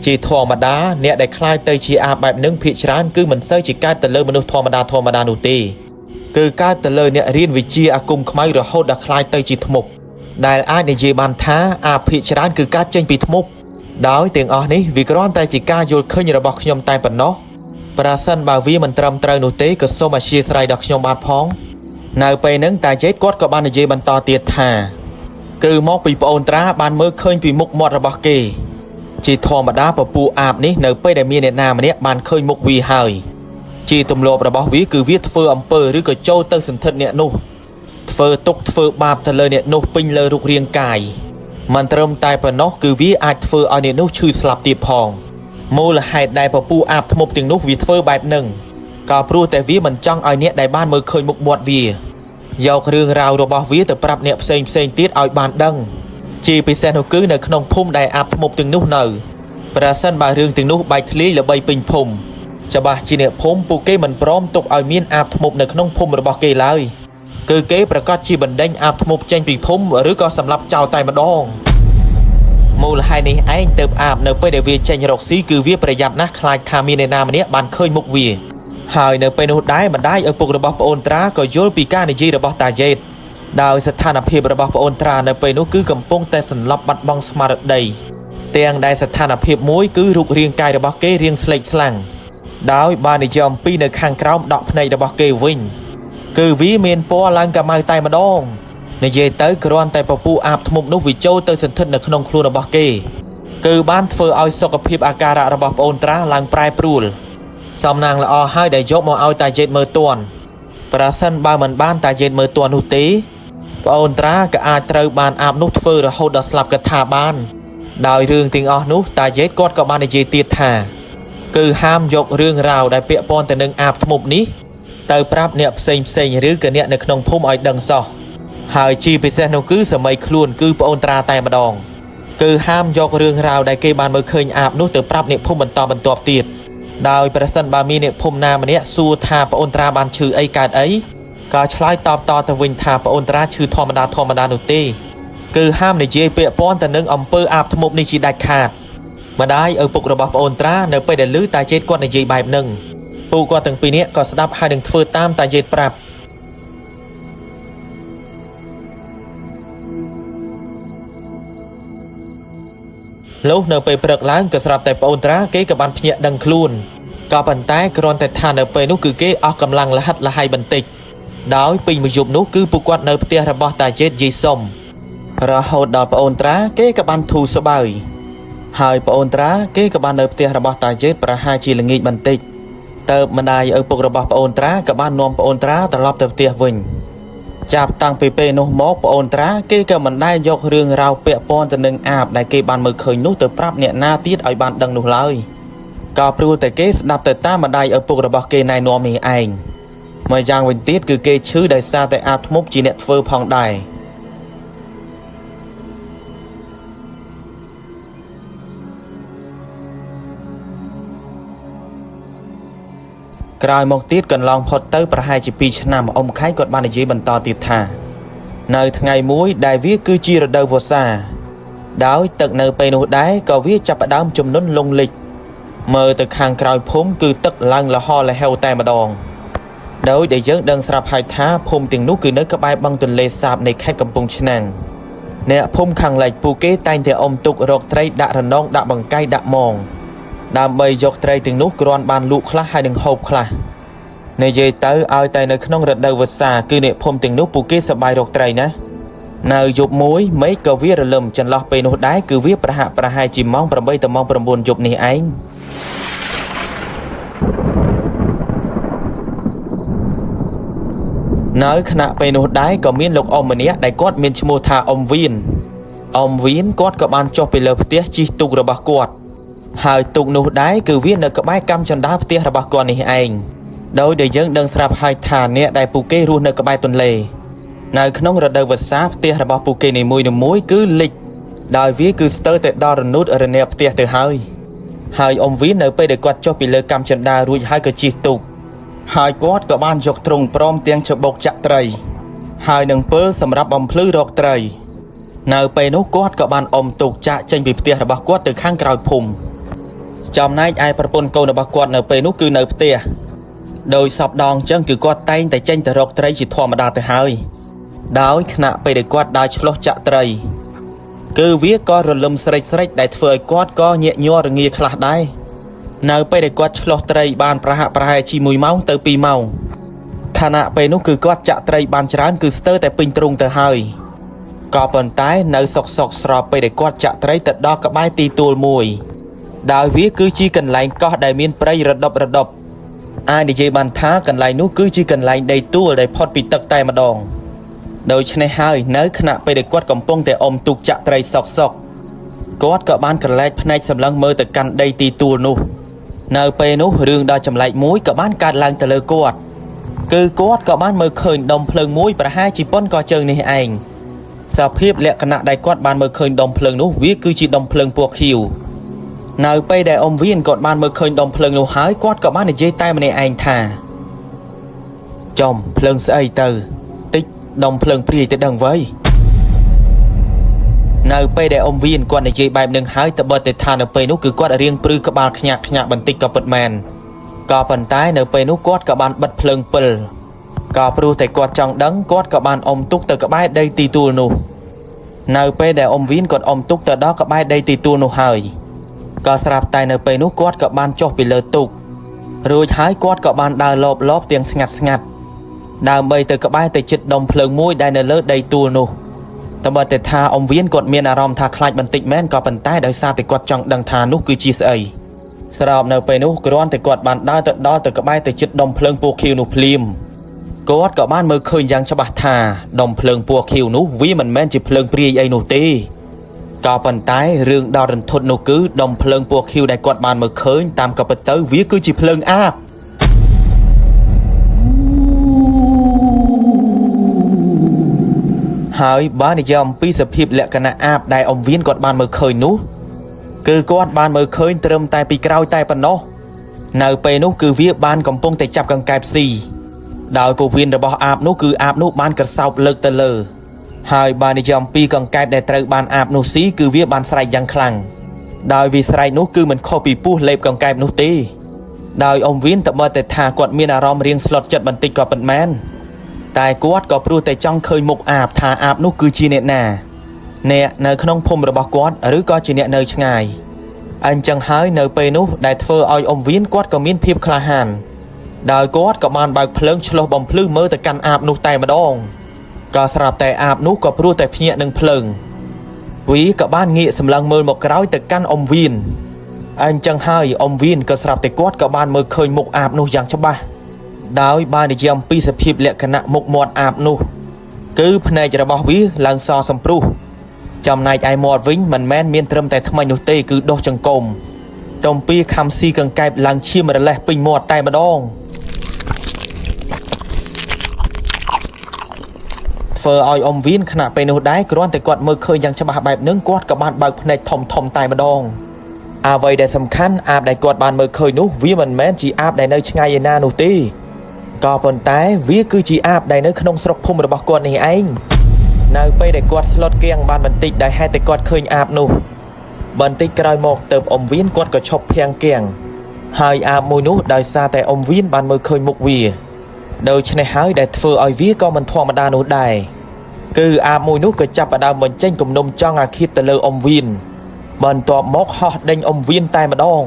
ជាធម្មតាអ្នកដែលคล้ายទៅជាអាបបែបនឹងភាគច្រើនគឺមិនសូវជាកើតទៅលើមនុស្សធម្មតានោះទេគឺកើតទៅលើអ្នករៀនវិជ្ជាអាគមខ្មៅរហូតដល់คล้ายទៅជាធ្មប់ដែលអាចនិយាយបានថាអាភាគច្រើនគឺកើតចេញពីធ្មប់ដោយទាំងអស់នេះវាគ្រាន់តែជាការយល់ឃើញរបស់ខ្ញុំតែប៉ុណ្ណោះប្រសិនបើវាមិនត្រឹមត្រូវនោះទេក៏សូមអធ្យាស្រ័យដល់ខ្ញុំបាទផងនៅពេលហ្នឹងតាយេតគាត់ក៏បាននិយាយបន្តទៀតថាគឺមកពីប្អូនត្រាបានមើលឃើញពីមុខមាត់របស់គេជាធម្មតាពពួកអាបនេះនៅពេលដែលមានអ្នកណាម្នាក់បានឃើញមុខវាហើយជាទម្លាប់របស់វាគឺវាធ្វើអំពើឬក៏ចូលទៅសន្ធិដ្ឋអ្នកនោះធ្វើទុកធ្វើបាបទៅលើអ្នកនោះពេញលើរូបរាងកាយមិនត្រឹមតែប៉ុណ្ណោះគឺវាអាចធ្វើឲ្យអ្នកនោះឈឺស្លាប់ទៀតផងមូលហេតុដែលពពួកអាបធ្មប់ទាំងនោះវាធ្វើបែបហ្នឹងក៏ព្រោះតែវាមិនចង់ឲ្យអ្នកដែលបានមើលឃើញមុខមាត់វាយករឿងរ៉ាវរបស់វាទៅប្រាប់អ្នកផ្សេងទៀតឲ្យបានដឹងជាពិសេសនោះគឺនៅក្នុងភូមិដែលអាបធ្មប់ទាំងនោះនៅប្រសិនបើរឿងទាំងនោះបែកធ្លាយល្បីពេញភូមិច្បាស់ជាអ្នកភូមិពួកគេមិនព្រមទុកឲ្យមានអាបធ្មប់នៅក្នុងភូមិរបស់គេឡើយគឺគេប្រកាសជាបណ្ដេញអាបធ្មប់ចេញពីភូមិឬក៏សម្លាប់ចោលតែម្ដងមូលហេតុនេះឯងទៅអាបនៅពេលដែលវាចេញរកស៊ីគឺវាប្រយ័ត្នណាស់ខ្លាចថាមានអ្នកណាម្នាក់បានឃើញមុខវាហើយនៅពេលនោះដែរម្ដាយឪពុករបស់ប្អូនត្រាក៏យល់ពីការនិយាយរបស់តាយេតដោយស្ថានភាពរបស់ប្អូនត្រានៅពេលនោះគឺកំពុងតែសន្លប់បាត់បង់ស្មារតីទាំងដែលស្ថានភាពមួយគឺរូបរាងកាយរបស់គេរាងស្លេកស្លាំងដោយបាននិយាយអំពីនៅខាងក្រោមដក់ភ្នែករបស់គេវិញគឺវាមានពណ៌ឡើងកាម៉ៅតែម្ដងនិយាយទៅគ្រាន់តែពពួកអាបធ្មប់នោះវាចូលទៅសន្ធិដ្ឋនៅក្នុងខ្លួនរបស់គេគឺបានធ្វើឲ្យសុខភាពអាការៈរបស់ប្អូនត្រាឡើងប្រែប្រួលសំណាងល្អហើយដែលយកមកឲ្យតាយេតមើលទាន់ប្រសិនបើមិនបានតាយេតមើលទាន់នោះទេប្អូនត្រាក៏អាចត្រូវបានអាបនោះធ្វើរហូតដល់ស្លាប់កថាបានដោយរឿងទាំងអស់នោះតាយេតគាត់ក៏បាននិយាយទៀតថាគឺហាមយករឿងរ៉ាវដែលពាក់ព័ន្ធទៅនឹងអាបធ្មប់នេះទៅប្រាប់អ្នកផ្សេងឬក៏អ្នកនៅក្នុងភូមិឲ្យដឹងសោះហើយជាពិសេសនោះគឺសម័យខ្លួនគឺប្អូនត្រាតែម្ដងគឺហាមយករឿងរ៉ាវដែលគេបានមើលឃើញអាបនោះទៅប្រាប់អ្នកភូមិបន្តបន្ទាប់ទៀតដោយប្រសិនបើមានអ្នកភូមិណាម្នាក់សួរថាប្អូនត្រាបានឈឺអីកើតអីក៏ឆ្លើយតបតទៅវិញថាប្អូនត្រាឈឺធម្មតានោះទេគឺហាមនិយាយពាក់ព័ន្ធទៅនឹងអំពើអាបធ្មប់នេះជាដាច់ខាតម្ដាយឪពុករបស់ប្អូនត្រានៅពេលដែលឮតាយេតគាត់និយាយបែបហ្នឹងពួកគាត់ទាំងពីរនាក់ក៏ស្ដាប់ហើយនឹងធ្វើតាមតាយេតប្រាប់លុះនៅពេលព្រឹកឡើងក៏ស្រាប់តែប្អូនត្រាគេក៏បានភ្ញាក់ដឹងខ្លួន ក៏ប៉ុន្តែគ្រាន់តែថានៅពេលនោះគឺគេអស់កម្លាំងលហិតលហៃបន្តិចដោយពេញមួយយប់នោះគឺពួកគាត់នៅផ្ទះរបស់តាជេតយាយសុំរហូតដល់ប្អូនត្រាគេក៏បានធូរស្បើយហើយប្អូនត្រាគេក៏បាននៅផ្ទះរបស់តាជេតប្រហែលជាល្ងាចបន្តិចទៅម្ដាយឪពុករបស់ប្អូនត្រាក៏បាននាំប្អូនត្រាត្រឡប់ទៅផ្ទះវិញចាប់តាំងពីពេលនោះមកប្អូនត្រាគេក៏មិនដែលយករឿងរ៉ាវពាក់ព័ន្ធទៅនឹងអាបដែលគេបានមើលឃើញនោះទៅប្រាប់អ្នកណាទៀតឲ្យបានដឹងនោះឡើយក៏ព្រោះតែគេស្ដាប់ទៅតាមម្ដាយឪពុករបស់គេណែនាំនេះឯងមកយ៉ាងវិញទៀតគឺគេឈឺដោយសារតែអាបធ្មប់ជាអ្នកធ្វើផងដែរក្រោយមកទៀតកន្លងផុតទៅប្រហែលជា2ឆ្នាំអ៊ំខៃគាត់បាននិយាយបន្តទៀតថានៅថ្ងៃមួយដែលវាគឺជារដូវវស្សាដោយទឹកនៅពេលនោះដែរក៏វាចាប់ផ្ដើមជំនន់លង់លិចមើលទៅខាងក្រោយភូមិគឺទឹកឡើងលហលហេវតែម្ដងដោយដែលយើងដឹងស្រាប់ហើយថាភូមិទាំងនោះគឺនៅក្បែរបឹងទន្លេសាបនៃខេត្តកំពង់ឆ្នាំងអ្នកភូមិខាងលិចពួកគេតែងតែអុំទុករកត្រីដាក់រនងដាក់បង្កៃដាក់មងដើម្បីយកត្រីទាំងនោះគ្រាន់បានលក់ខ្លះហើយនឹងហូបខ្លះនិយាយទៅឲ្យតែនៅក្នុងរដូវវស្សាគឺអ្នកភូមិទាំងនោះពួកគេសប្បាយរកត្រីណានៅយប់មួយមេឃក៏វារលឹមចន្លោះពេលនោះដែរគឺវាប្រហាក់ប្រហែលជាម៉ោង8ទៅម៉ោង9យប់នេះឯងនៅខណៈពេលនោះដែរក៏មានលោកអ៊ំម្នាក់ដែលគាត់មានឈ្មោះថាអ៊ំវៀនអ៊ំវៀនគាត់ក៏បានចុះពីលើផ្ទះជិះទូករបស់គាត់ហើយទូកនោះដែរគឺវានៅក្បែរកាំជណ្ដើរផ្ទះរបស់គាត់នេះឯងដោយដែលយើងដឹងស្រាប់ហើយថាអ្នកដែលពួកគេរស់នៅក្បែរទន្លេនៅក្នុងរដូវវស្សាផ្ទះរបស់ពួកគេនីមួយៗគឺលិចដោយវាគឺស្ទើរតែដល់រនុតរនាបផ្ទះទៅហើយហើយអ៊ំវៀននៅពេលដែលគាត់ចុះពីលើកាំជណ្ដើររួចហើយក៏ជិះទូកហើយគាត់ក៏បានយកទ្រុងព្រមទាំងច្បូកចាក់ត្រីហើយនឹងពិលសម្រាប់បំភ្លឺរកត្រីនៅពេលនោះគាត់ក៏បានអុំទូកចាក់ចេញពីផ្ទះរបស់គាត់ទៅខាងក្រោយភូមិចំណែកឯប្រពន្ធកូនរបស់គាត់នៅពេលនោះគឺនៅផ្ទះដោយសពដងចឹងគឺគាត់តែងតែចេញទៅរកត្រីជាធម្មតាទៅហើយដោយខណៈពេលដែលគាត់ដើរឆ្លុះចាក់ត្រីគឺវាក៏រលឹមស្រិចស្រិចដែលធ្វើឲ្យគាត់ក៏ញាក់ញ័ររងាខ្លះដែរនៅពេលដែលគាត់ឆ្លុះត្រីបានប្រហាក់ប្រហែលជា1ម៉ោងទៅ2ម៉ោងខណៈពេលនោះគឺគាត់ចាក់ត្រីបានច្រើនគឺស្ទើរតែពេញទ្រុងទៅហើយក៏ប៉ុន្តែនៅសុកសុកស្របពេលដែលគាត់ចាក់ត្រីទៅដល់ក្បែរទីទួលមួយដោយវាគឺជាកន្លែងកោះដែលមានព្រៃរដប់រដប់អាចនិយាយបានថាកន្លែងនោះគឺជាកន្លែងដីទួលដែលផុតពីទឹកតែម្ដងដូច្នេះហើយនៅខណៈពេលដែលគាត់កំពុងតែអុំទូកចាក់ត្រីសុកសុកគាត់ក៏បានក្រឡេកភ្នែកសម្លឹងមើលទៅកាន់ដីទីទួលនោះនៅពេលនោះរឿងដ៏ចម្លែកមួយក៏បានកើតឡើងទៅលើគាត់គឺគាត់ក៏បានមើលឃើញដុំភ្លើងមួយប្រហែលជាប៉ុនកជើងនេះឯងសភាពលក្ខណៈដែលគាត់បានមើលឃើញដុំភ្លើងនោះវាគឺជាដុំភ្លើងពណ៌ខៀវនៅពេលដែលអ៊ំវៀនគាត់បានមើលឃើញដុំភ្លើងនោះហើយគាត់ក៏បាននិយាយតែម្នាក់ឯងថាចំភ្លើងស្អីទៅតិចដុំភ្លើងព្រាយទៅដឹងវៃនៅពេលដែលអ៊ំវៀនគាត់និយាយបែបនឹងហើយតបើតែថានៅពេលនោះគឺគាត់រៀងព្រឺក្បាលខ្ញាក់ខ្ញាក់បន្តិចក៏ពិតមែនក៏ប៉ុន្តែនៅពេលនោះគាត់ក៏បានបិទភ្លើងពិលក៏ព្រោះតែគាត់ចង់ដឹងគាត់ក៏បានអុំទុកទៅក្បែរដីទីទួលនោះនៅពេលដែលអ៊ំវៀនគាត់អុំទុកទៅដល់ក្បែរដីទីទួលនោះហើយក៏ស្រាប់តែនៅពេលនោះគាត់ក៏បានចុះពីលើទូករួចហើយគាត់ក៏បានដើរលបលបទាំងស្ងាត់ស្ងាត់ដើម្បីទៅក្បែរទៅជិតដុំភ្លើងមួយដែលនៅលើដីទួលនោះតបើតែថាអ៊ំវៀនគាត់មានអារម្មណ៍ថាខ្លាចបន្តិចមែនក៏ប៉ុន្តែដោយសារតែគាត់ចង់ដឹងថានោះគឺជាស្អីស្របនៅពេលនោះគ្រាន់តែគាត់បានដើរទៅដល់ទៅក្បែរទៅជិតដុំភ្លើងពណ៌ខៀវនោះភ្លាមគាត់ក៏បានមើលឃើញយ៉ាងច្បាស់ថាដុំភ្លើងពណ៌ខៀវនោះវាមិនមែនជាភ្លើងព្រាយអីនោះទេក៏ប៉ុន្តែរឿងដ៏រន្ធត់នោះគឺដុំភ្លើងពណ៌ខៀវដែលគាត់បានមើលឃើញតាមក៏ពិតទៅវាគឺជាភ្លើងអាបហើយបើនិយាយអំពីសភាពលក្ខណៈអាបដែលអ៊ំវៀនគាត់បានមើលឃើញនោះគឺគាត់បានមើលឃើញត្រឹមតែពីក្រោយតែប៉ុណ្ណោះនៅពេលនោះគឺវាបានកំពុងតែចាប់កង្កែបស៊ីដោយពោះវៀនរបស់អាបនោះគឺអាបនោះបានក្រសោបលើកទៅលើហើយបើនិយាយអំពីកង្កែបដែលត្រូវបានអាបនោះស៊ីគឺវាបានស្រែកយ៉ាងខ្លាំងដោយវាស្រែកនោះគឺមិនខុសពីពស់លេបកង្កែបនោះទេដោយអ៊ំវៀនតបើតែថាគាត់មានអារម្មណ៍រៀងស្លុតចិត្តបន្តិចក៏ពិតមែនតែគាត់ក៏ព្រោះតែចង់ឃើញមុខអាបថាអាបនោះគឺជាអ្នកណាអ្នកនៅក្នុងភូមិរបស់គាត់ឬក៏ជាអ្នកនៅឆ្ងាយ អញ្ចឹងហើយនៅពេលនោះដែលធ្វើឲ្យអ៊ំវៀនគាត់ក៏មានភាពក្លាហានដោយគាត់ក៏បានបើកភ្លើងឆ្លុះបំភ្លឺមើលទៅកាន់អាបនោះតែម្ដងក៏ស្រាប់តែអាបនោះក៏ព្រោះតែភ្ញាក់នឹងភ្លើងវាក៏បានងាកសម្លឹងមើលមកក្រោយទៅកាន់អ៊ំវៀនអញ្ចឹងហើយអ៊ំវៀនក៏ស្រាប់តែគាត់ក៏បានមើលឃើញមុខអាបនោះយ៉ាងច្បាស់ដោយបាននិយាយអំពីសភាពលក្ខណៈមុខមាត់អាបនោះគឺភ្នែករបស់វាឡើងសសំព្រុសចំណែកឯមាត់វិញមិនមែនមានត្រឹមតែថ្មិញនោះទេគឺដុះចង្កុំទំពីខំស៊ីកង្កែបឡើងឈាមរលេះពេញមាត់តែម្ដងធ្វើឲ្យអ៊ំវៀនខណៈពេលនោះដែរគ្រាន់តែគាត់មើលឃើញយ៉ាងច្បាស់បែបនឹងគាត់ក៏បានបើកភ្នែកធំធំតែម្ដងអ្វីដែលសំខាន់អាបដែលគាត់បានមើលឃើញនោះវាមិនមែនជាអាបដែលនៅឆ្ងាយឯណានោះទេក៏ប៉ុន្តែវាគឺជាអាបដែលនៅក្នុងស្រុកភូមិរបស់គាត់នេះឯងនៅពេលដែលគាត់ស្លុតគៀងបានបន្តិចដោយហេតុតែគាត់ឃើញអាបនោះបន្តិចក្រោយមកទៅអ៊ំវៀនគាត់ក៏ឈប់ភាំងគៀងហើយអាបមួយនោះដោយសារតែអ៊ំវៀនបានមើលឃើញមុខវាដូច្នេះហើយដែលធ្វើឲ្យវាក៏មិនធម្មតានោះដែរគឺអាបមួយនោះក៏ចាប់ផ្ដើមបញ្ចេញគំនុំចង់អាឃាតទៅលើអ៊ំវៀនបន្ទាប់មកហោះដេញអ៊ំវៀនតែម្ដង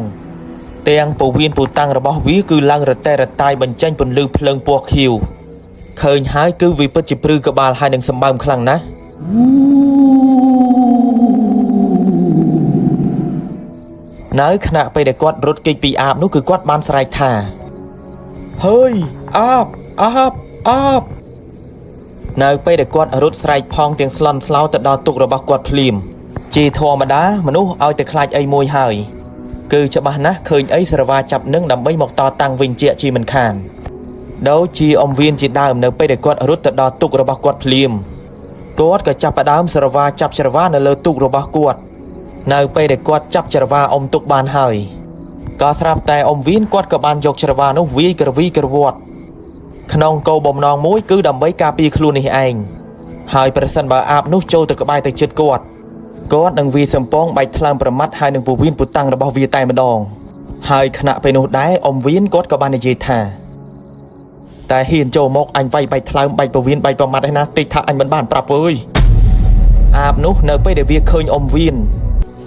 ទាំងពវៀនពូតាំងរបស់វាគឺឡើងរតែរតាយបញ្ចេញពន្លឺភ្លើងពណ៌ខៀវឃើញហើយគឺវាពិតជាព្រឺក្បាលហើយនឹងសម្បើមខ្លាំងណាស់នៅខណៈពេលដែលគាត់រត់គេចពីអាបនោះគឺគាត់បានស្រែកថាហើយអាបអាបអាបនៅពេលដែលគាត់រត់ស្រែកផងទាំងស្លន់ស្លោទៅដល់ទុករបស់គាត់ភ្លាមជាធម្មតាមនុស្សឲ្យតែខ្លាចអីមួយហើយគឺច្បាស់ណាស់ឃើញអីស្រវាចាប់នឹងដើម្បីមកតតាំងវិញជាជាមិនខានដូចជាអ៊ំវៀនជាដើមនៅពេលដែលគាត់រត់ទៅដល់ទុករបស់គាត់ភ្លាមគាត់ក៏ចាប់ផ្ដើមស្រវាចាប់ច្រវានៅលើទូករបស់គាត់នៅពេលដែលគាត់ចាប់ច្រវាអុំទុកបានហើយក៏ស្រាប់តែអ៊ំវៀនគាត់ក៏បានយកច្រវានោះវាយក្រវីក្រវត្តក្នុងគោលបំណងមួយគឺដើម្បីការពារខ្លួននេះឯងហើយប្រសិនបើអាបនោះចូលទៅក្បែរទៅជិតគាត់គាត់នឹងវាយសំពងបែកថ្លើមប្រមាត់ហើយនឹងពវៀនពូតាំងរបស់វាតែម្ដងហើយខណៈពេលនោះដែរអ៊ំវៀនគាត់ក៏បាននិយាយថាតែហ៊ានចូលមកអញវាយបែកថ្លើមបែកពវៀនបែកប្រមាត់ឯណាតិចថាអញមិនបានប្រាប់វើយអាបនោះនៅពេលដែលវាឃើញអ៊ំវៀន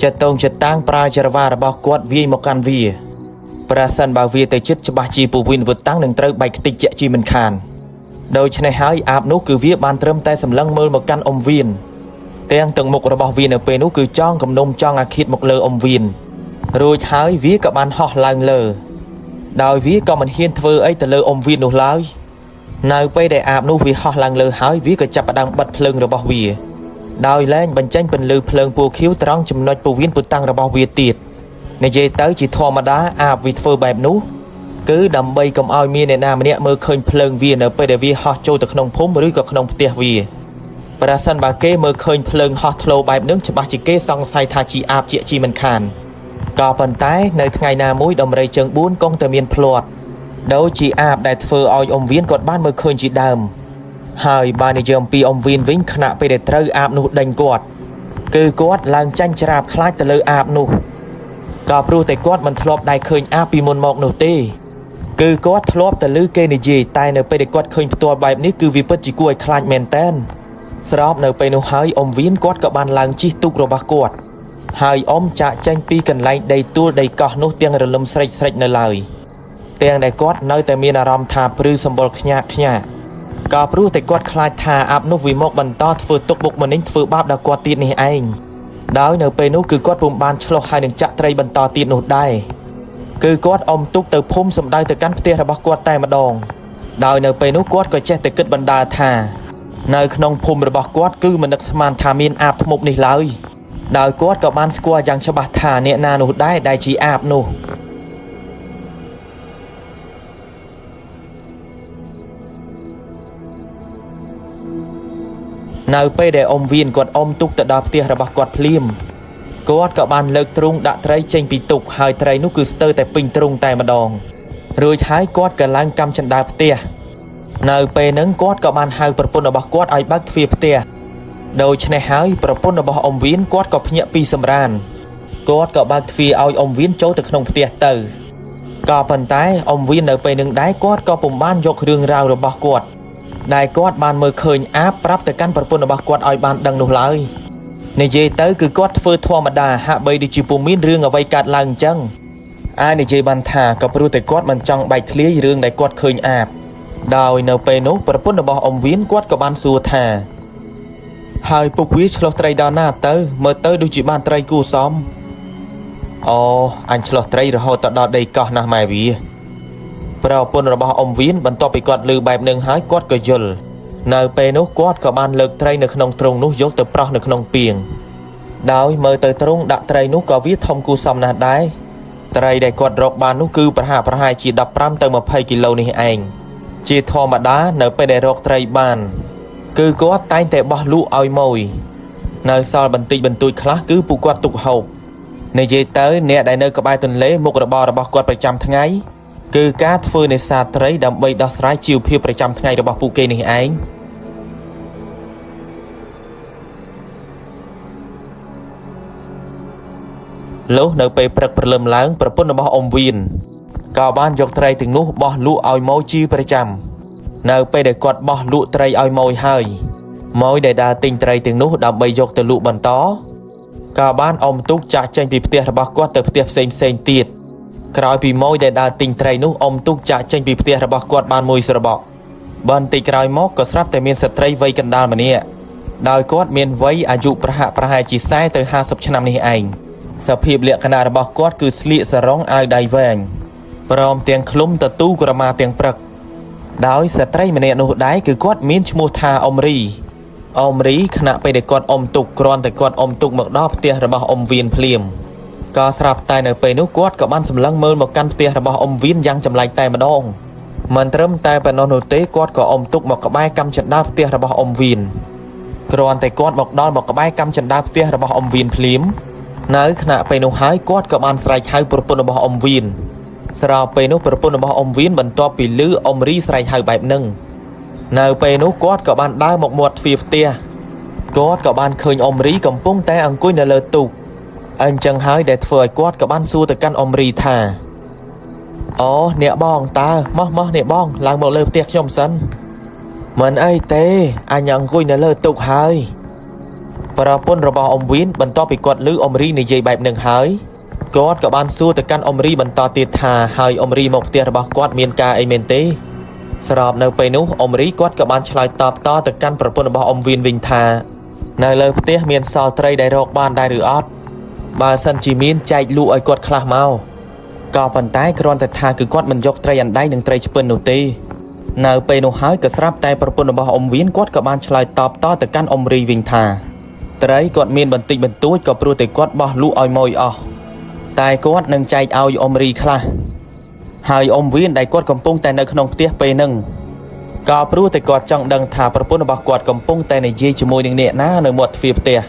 ចិត្តតងចិត្តតាំងប្រើចរវារបស់គាត់វាយមកកាន់វាប្រសិនបើវាទៅជិតច្បាស់ជាពវៀនពូតាំងនឹងត្រូវបែកខ្ទេចជាក់ជាមិនខានដូច្នេះហើយអាបនោះគឺវាបានត្រឹមតែសម្លឹងមើលមកកាន់អ៊ំវៀនទាំងទឹកមុខរបស់វានៅពេលនោះគឺចង់គំនុំចង់អាឃាតមកលើអ៊ំវៀនរួចហើយវាក៏បានហោះឡើងលើដោយវាក៏មិនហ៊ានធ្វើអីទៅលើអ៊ំវៀននោះឡើយនៅពេលដែលអាបនោះវាហោះឡើងលើហើយវាក៏ចាប់ផ្ដើមបិទភ្លើងរបស់វាដោយលែងបញ្ចេញពន្លឺភ្លើងពណ៌ខៀវត្រង់ចំណុចពវៀនពូតាំងរបស់វាទៀតនិយាយទៅជាធម្មតាអាបវាធ្វើបែបនោះគឺដើម្បីកុំឲ្យមានអ្នកណាម្នាក់មើលឃើញភ្លើងវានៅពេលដែលវាហោះចូលទៅក្នុងភូមិឬក៏ក្នុងផ្ទះវាប្រសិនបើគេមើលឃើញភ្លើងហោះធ្លោបែបនឹងច្បាស់ជាគេសង្ស័យថាជាអាបជាជីមិនខានក៏ប៉ុន្តែនៅថ្ងៃណាមួយដំរីជើង4គង់តែមានភ្លាត់ដូចជាអាបដែលធ្វើឲ្យអ៊ំវៀនគាត់បានមើលឃើញជាដើមហើយបាននិយាយអំពីអ៊ំវៀនវិញខណៈពេលដែលត្រូវអាបនោះដេញគាត់គឺគាត់ឡើងចាញ់ច្រាបខ្លាចទៅលើអាបនោះក៏ព្រោះតែគាត់មិនធ្លាប់ដែលឃើញអាបពីមុនមកនោះទេគឺគាត់ធ្លាប់តែឮគេនិយាយតែនៅពេលដែលគាត់ឃើញផ្ទាល់បែបនេះគឺវាពិតជាគួរឲ្យខ្លាចមែនទែនស្របនៅពេលនោះហើយអ៊ំវៀនគាត់ក៏បានឡើងជិះទូករបស់គាត់ហើយអ៊ំចាក់ចេញពីកន្លែងដីទួលដីកោះនោះទាំងរលឹមស្រេចស្រេចនៅឡើយទាំងដែលគាត់នៅតែមានអារម្មណ៍ថាព្រឺសម្បុរខ្ញាក់ខ្ញាក់ក៏ព្រោះតែគាត់ខ្លាចថាអាបនោះវាមកបន្តធ្វើទុកបុកម្នេញធ្វើបាបដល់គាត់ទៀតនេះឯងដោយនៅពេលនោះគឺគាត់ពុំបានឆ្លោះហើយនឹងចាក់ត្រីបន្តទៀតនោះដែរគឺគាត់អុំទុកទៅភូមិសម្ដៅទៅកាន់ផ្ទះរបស់គាត់តែម្ដងដោយនៅពេលនោះគាត់ក៏ចេះតែគិតបណ្ដើថានៅក្នុងភូមិរបស់គាត់គឺមិននឹកស្មានថាមានអាបធ្មប់នេះឡើយដោយគាត់ក៏បានស្គាល់យ៉ាងច្បាស់ថាអ្នកណានោះដែរដែលជាអាបនោះនៅពេលដែលអ៊ំវៀនគាត់អុំទុកទៅដល់ផ្ទះរបស់គាត់ភ្លាមគាត់ក៏បានលើកទ្រុងដាក់ត្រីចេញពីទុកហើយត្រីនោះគឺស្ទើរតែពេញទ្រុងតែម្ដងរួចហើយគាត់ក៏ឡើងកម្មជណ្ដើរផ្ទះនៅពេលហ្នឹងគាត់ក៏បានហៅប្រពន្ធរបស់គាត់ឲ្យបើកទ្វារផ្ទះដូច្នេះហើយប្រពន្ធរបស់អ៊ំវៀនគាត់ក៏ភ្ញាក់ពីសម្រានគាត់ក៏បើកទ្វារឲ្យអ៊ំវៀនចូលទៅក្នុងផ្ទះទៅក៏ប៉ុន្តែអ៊ំវៀននៅពេលនឹងដែរគាត់ក៏ពុំបានយករឿងរ៉ាវរបស់គាត់ដែលគាត់បានមើលឃើញអាបប្រាប់ទៅកាន់ប្រពន្ធរបស់គាត់ឲ្យបានដឹងនោះឡើយ និយាយទៅគឺគាត់ធ្វើធម្មតាហាក់បីដូចជាពុំមានរឿងអ្វីកើតឡើងអញ្ចឹងអាចនិយាយបានថាក៏ព្រោះតែគាត់មិនចង់បែកធ្លាយរឿងដែលគាត់ឃើញអាបដោយនៅពេលនោះប្រពន្ធរបស់អ៊ំវៀនគាត់ក៏បានសួរថាហើយពុកវាឆ្លោះត្រីដល់ណាទៅមើលទៅដូចជាបានត្រីគួរសមអូអញឆ្លោះត្រីរហូតទៅដល់ដីកោះណាស់ម៉ែវាប្រពន្ធរបស់អ៊ំវៀនបន្ទាប់ពីគាត់ឮបែបនឹងហើយគាត់ក៏យល់នៅពេលនោះគាត់ក៏បានលើកត្រីនៅក្នុងទ្រុងនោះយកទៅប្រោះនៅក្នុងពាងដោយមើលទៅទ្រុងដាក់ត្រីនោះក៏វាធំគួរសមណាស់ដែរត្រីដែលគាត់រកបាននោះគឺប្រហាក់ប្រហែលជា15ទៅ20គីឡូនេះឯងជាធម្មតានៅពេលដែលរកត្រីបានគឺគាត់តែងតែបោះលក់ឲ្យម៉ួយនៅសល់បន្តិចបន្តួចខ្លះគឺពួកគាត់ទុកហូបនិយាយទៅអ្នកដែលនៅក្បែរទន្លេមុខរបររបស់គាត់ប្រចាំថ្ងៃគឺការធ្វើនេសាទត្រីដើម្បីដោះស្រាយជីវភាពប្រចាំថ្ងៃរបស់ពួកគេនេះឯងលុះនៅពេលព្រឹកព្រលឹមឡើងប្រពន្ធរបស់អ៊ំវៀនក៏បានយកត្រីទាំងនោះបោះលក់ឲ្យម៉ូយជាប្រចាំនៅពេលដែលគាត់បោះលក់ត្រីឲ្យម៉ូយហើយម៉ូយដែលដើរទិញត្រីទាំងនោះដើម្បីយកទៅលក់បន្តក៏បានអុំទូកចាក់ចេញពីផ្ទះរបស់គាត់ទៅផ្ទះផ្សេងផ្សេងទៀតក្រោយពីម៉ូយដែលដើរទិញត្រីនោះអុំទូកចាក់ចេញពីផ្ទះរបស់គាត់បានមួយស្របក់បន្តិចក្រោយមកក៏ស្រាប់តែមានស្ត្រីវ័យកណ្ដាលម្នាក់ដោយគាត់មានវ័យអាយុប្រហាក់ប្រហែលជា40ទៅ50ឆ្នាំនេះឯងសភាពលក្ខណៈរបស់គាត់គឺស្លៀកសារ៉ុងអាវដៃវែងព្រមទាំងឃ្លុំតទូក្រមាទាំងព្រឹកដោយស្ត្រីម្នាក់នោះដែរគឺគាត់មានឈ្មោះថាអ៊ំរីអ៊ំរីខណៈពេលដែលគាត់អុំទុកគ្រាន់តែគាត់អុំទុកមកដល់ផ្ទះរបស់អ៊ំវៀនភ្លាមក៏ស្រាប់តែនៅពេលនោះគាត់ក៏បានសម្លឹងមើលមកកាន់ផ្ទះរបស់អ៊ំវៀនយ៉ាងចម្លែកតែម្ដងមិនត្រឹមតែប៉ុណ្ណោះនោះទេគាត់ក៏អុំទុកមកក្បែរកាំជណ្ដើរផ្ទះរបស់អ៊ំវៀនគ្រាន់តែគាត់មកដល់មកក្បែរកាំជណ្ដើរផ្ទះរបស់អ៊ំវៀនភ្លាមនៅខណៈពេលនោះហើយគាត់ក៏បានស្រែកហៅប្រពន្ធរបស់អ៊ំវៀនស្របពេលនោះប្រពន្ធរបស់អ៊ំវៀនបន្ទាប់ពីលឺអ៊ំរីស្រែកហៅបែបនឹងនៅពេលនោះគាត់ក៏បានដើរមកមាត់ទ្វារផ្ទះគាត់ក៏បានឃើញអ៊ំរីកំពុងតែអង្គុយនៅលើទូកអញ្ចឹងហើយដែលធ្វើឲ្យគាត់ក៏បានសួរទៅកាន់អ៊ំរីថាអូអ្នកបងតើមកមកអ្នកបងឡើងមកលើផ្ទះខ្ញុំសិនមិនអីទេអញអង្គុយនៅលើទូកហើយប្រពន្ធរបស់អ៊ំវៀនបន្ទាប់ពីគាត់លឺអ៊ំរីនិយាយបែបនឹងហើយគាត់ក៏បានសួរទៅកាន់អ៊ំរីបន្តទៀតថាហើយអ៊ំរីមកផ្ទះរបស់គាត់មានការអីមែនទេស្របនៅពេលនោះអ៊ំរីគាត់ក៏បានឆ្លើយតបតទៅកាន់ប្រពន្ធរបស់អ៊ំវៀនវិញថានៅលើផ្ទះមានសល់ត្រីដែលរកបានដែរឬអត់បើសិនជាមានចែកលក់ឲ្យគាត់ខ្លះមកក៏ប៉ុន្តែគ្រាន់តែថាគឺគាត់មិនយកត្រីអណ្ដែងនិងត្រីឆ្ពិននោះទេនៅពេលនោះហើយក៏ស្រាប់តែប្រពន្ធរបស់អ៊ំវៀនគាត់ក៏បានឆ្លើយតបតទៅកាន់អ៊ំរីវិញថាត្រីគាត់មានបន្តិចបន្តួចក៏ព្រោះតែគាត់បោះលក់ឲ្យម៉ួយអស់តែគាត់នឹងចែកឲ្យអ៊ំរីខ្លះហើយអ៊ំវៀនដែលគាត់កំពុងតែនៅក្នុងផ្ទះពេលហ្នឹងក៏ព្រោះតែគាត់ចង់ដឹងថាប្រពន្ធរបស់គាត់កំពុងតែនិយាយជាមួយនឹងអ្នកណានៅមាត់ទ្វារផ្ទះ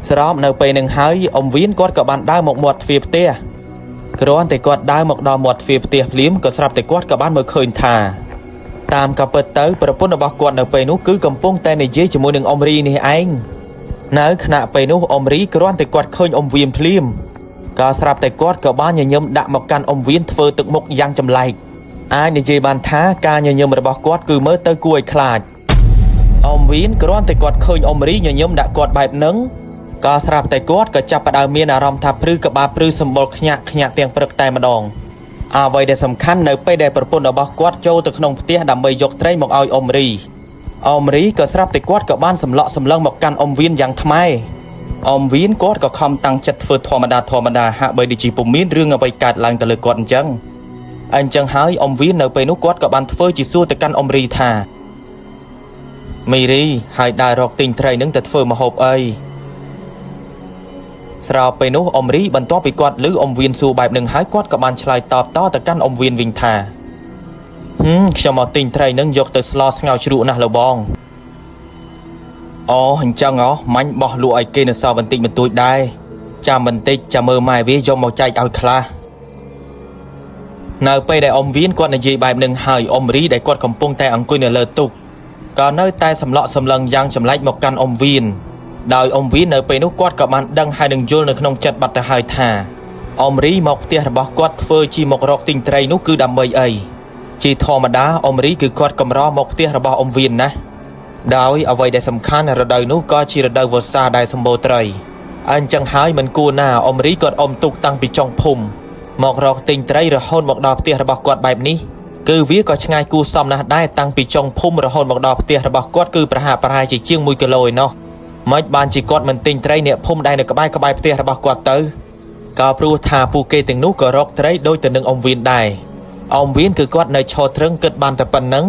ស្របនៅពេលហ្នឹងហើយអ៊ំវៀនគាត់ក៏បានដើរមកមាត់ទ្វារផ្ទះគ្រាន់តែគាត់ដើរមកដល់មាត់ទ្វារផ្ទះភ្លាមក៏ស្រាប់តែគាត់ក៏បានមើលឃើញថាតាមក៏ពិតទៅប្រពន្ធរបស់គាត់នៅពេលនោះគឺកំពុងតែនិយាយជាមួយនឹងអ៊ំរីនេះឯងនៅខណៈពេលនោះអ៊ំរីគ្រាន់តែគាត់ឃើញអ៊ំវៀនភ្លាមក៏ស្រាប់តែគាត់ក៏បានញញឹមដាក់មកកាន់អ៊ំវៀនធ្វើទឹកមុខយ៉ាងចម្លែកអាចនិយាយបានថាការញញឹមរបស់គាត់គឺមើលទៅគួរឲ្យខ្លាចអ៊ំវៀនគ្រាន់តែគាត់ឃើញអ៊ំរីញញឹមដាក់គាត់បែបហ្នឹងក៏ស្រាប់តែគាត់ក៏ចាប់ផ្ដើមមានអារម្មណ៍ថាព្រឺក្បាលព្រឺសម្បុរខ្ញាក់ខ្ញាក់ទាំងព្រឹកតែម្ដងអ្វីដែលសំខាន់នៅពេលដែលប្រពន្ធរបស់គាត់ចូលទៅក្នុងផ្ទះដើម្បីយកត្រីមកឲ្យអ៊ំរីអ៊ំរីក៏ស្រាប់តែគាត់ក៏បានសម្លក់សម្លឹងមកកាន់អ៊ំវៀនយ៉ាងថ្មែអ៊ំវៀនគាត់ក៏ខំតាំងចិត្តធ្វើធម្មតាធម្មតាហាក់បីដូចជាពុំមានរឿងអ្វីកើតឡើងទៅលើគាត់អញ្ចឹងអញ្ចឹងហើយអ៊ំវៀននៅពេលនោះគាត់ក៏បានធ្វើជាសួរទៅកាន់អ៊ំរីថាមីរីហើយដើររកទិញត្រីនឹងទៅធ្វើម្ហូបអីស្របពេលនោះអ៊ំរីបន្ទាប់ពីគាត់ឮអ៊ំវៀនសួរបែបនឹងហើយគាត់ក៏បានឆ្លើយតបតទៅកាន់អ៊ំវៀនវិញថាខ្ញុំមកទិញត្រីនឹងយកទៅស្លស្ងោរជ្រក់ណាស់លោកបងអូអញ្ចឹងហ៎មាញ់បោះលក់ឲ្យគេនៅសល់បន្តិចបន្តួចដែរចាំបន្តិចចាំមើលម៉ែវាយកមកចែកឲ្យខ្លះនៅពេលដែលអ៊ំវៀនគាត់និយាយបែបនឹងហើយអ៊ំរីដែលគាត់កំពុងតែអង្គុយនៅលើទូកក៏នៅតែសម្លក់សម្លឹងយ៉ាងចម្លែកមកកាន់អ៊ំវៀនដោយអ៊ំវៀននៅពេលនោះគាត់ក៏បានដឹងហើយនឹងយល់នៅក្នុងចិត្តបាត់ទៅហើយថាអ៊ំរីមកផ្ទះរបស់គាត់ធ្វើជាមករកទិញត្រីនោះគឺដើម្បីអីជាធម្មតាអ៊ំរីគឺគាត់កម្រមកផ្ទះរបស់អ៊ំវៀនណា ដោយអ្វីដែលសំខាន់រដូវនោះក៏ជារដូវវស្សាដែលសម្បូរត្រីអញ្ចឹងហើយមិនគួរណាអ៊ំរីគាត់អុំទូកតាំងពីចុងភូមិមករកទិញត្រីរហូតមកដល់ផ្ទះរបស់គាត់បែបនេះគឺវាក៏ឆ្ងាយគួរសមណាស់ដែរតាំងពីចុងភូមិរហូតមកដល់ផ្ទះរបស់គាត់គឺប្រហាក់ប្រហែលជាជាង1គីឡូឯណោះមិនបានជាគាត់មិនទិញត្រីអ្នកភូមិដែលនៅក្បែរក្បែរផ្ទះរបស់គាត់ទៅក៏ព្រោះថាពួកគេទាំងនោះក៏រកត្រីដូចទៅនឹងអ៊ំវៀនដែរអ៊ំវៀនគឺគាត់នៅឈរត្រឹងគិតបានតែប៉ុណ្្នឹង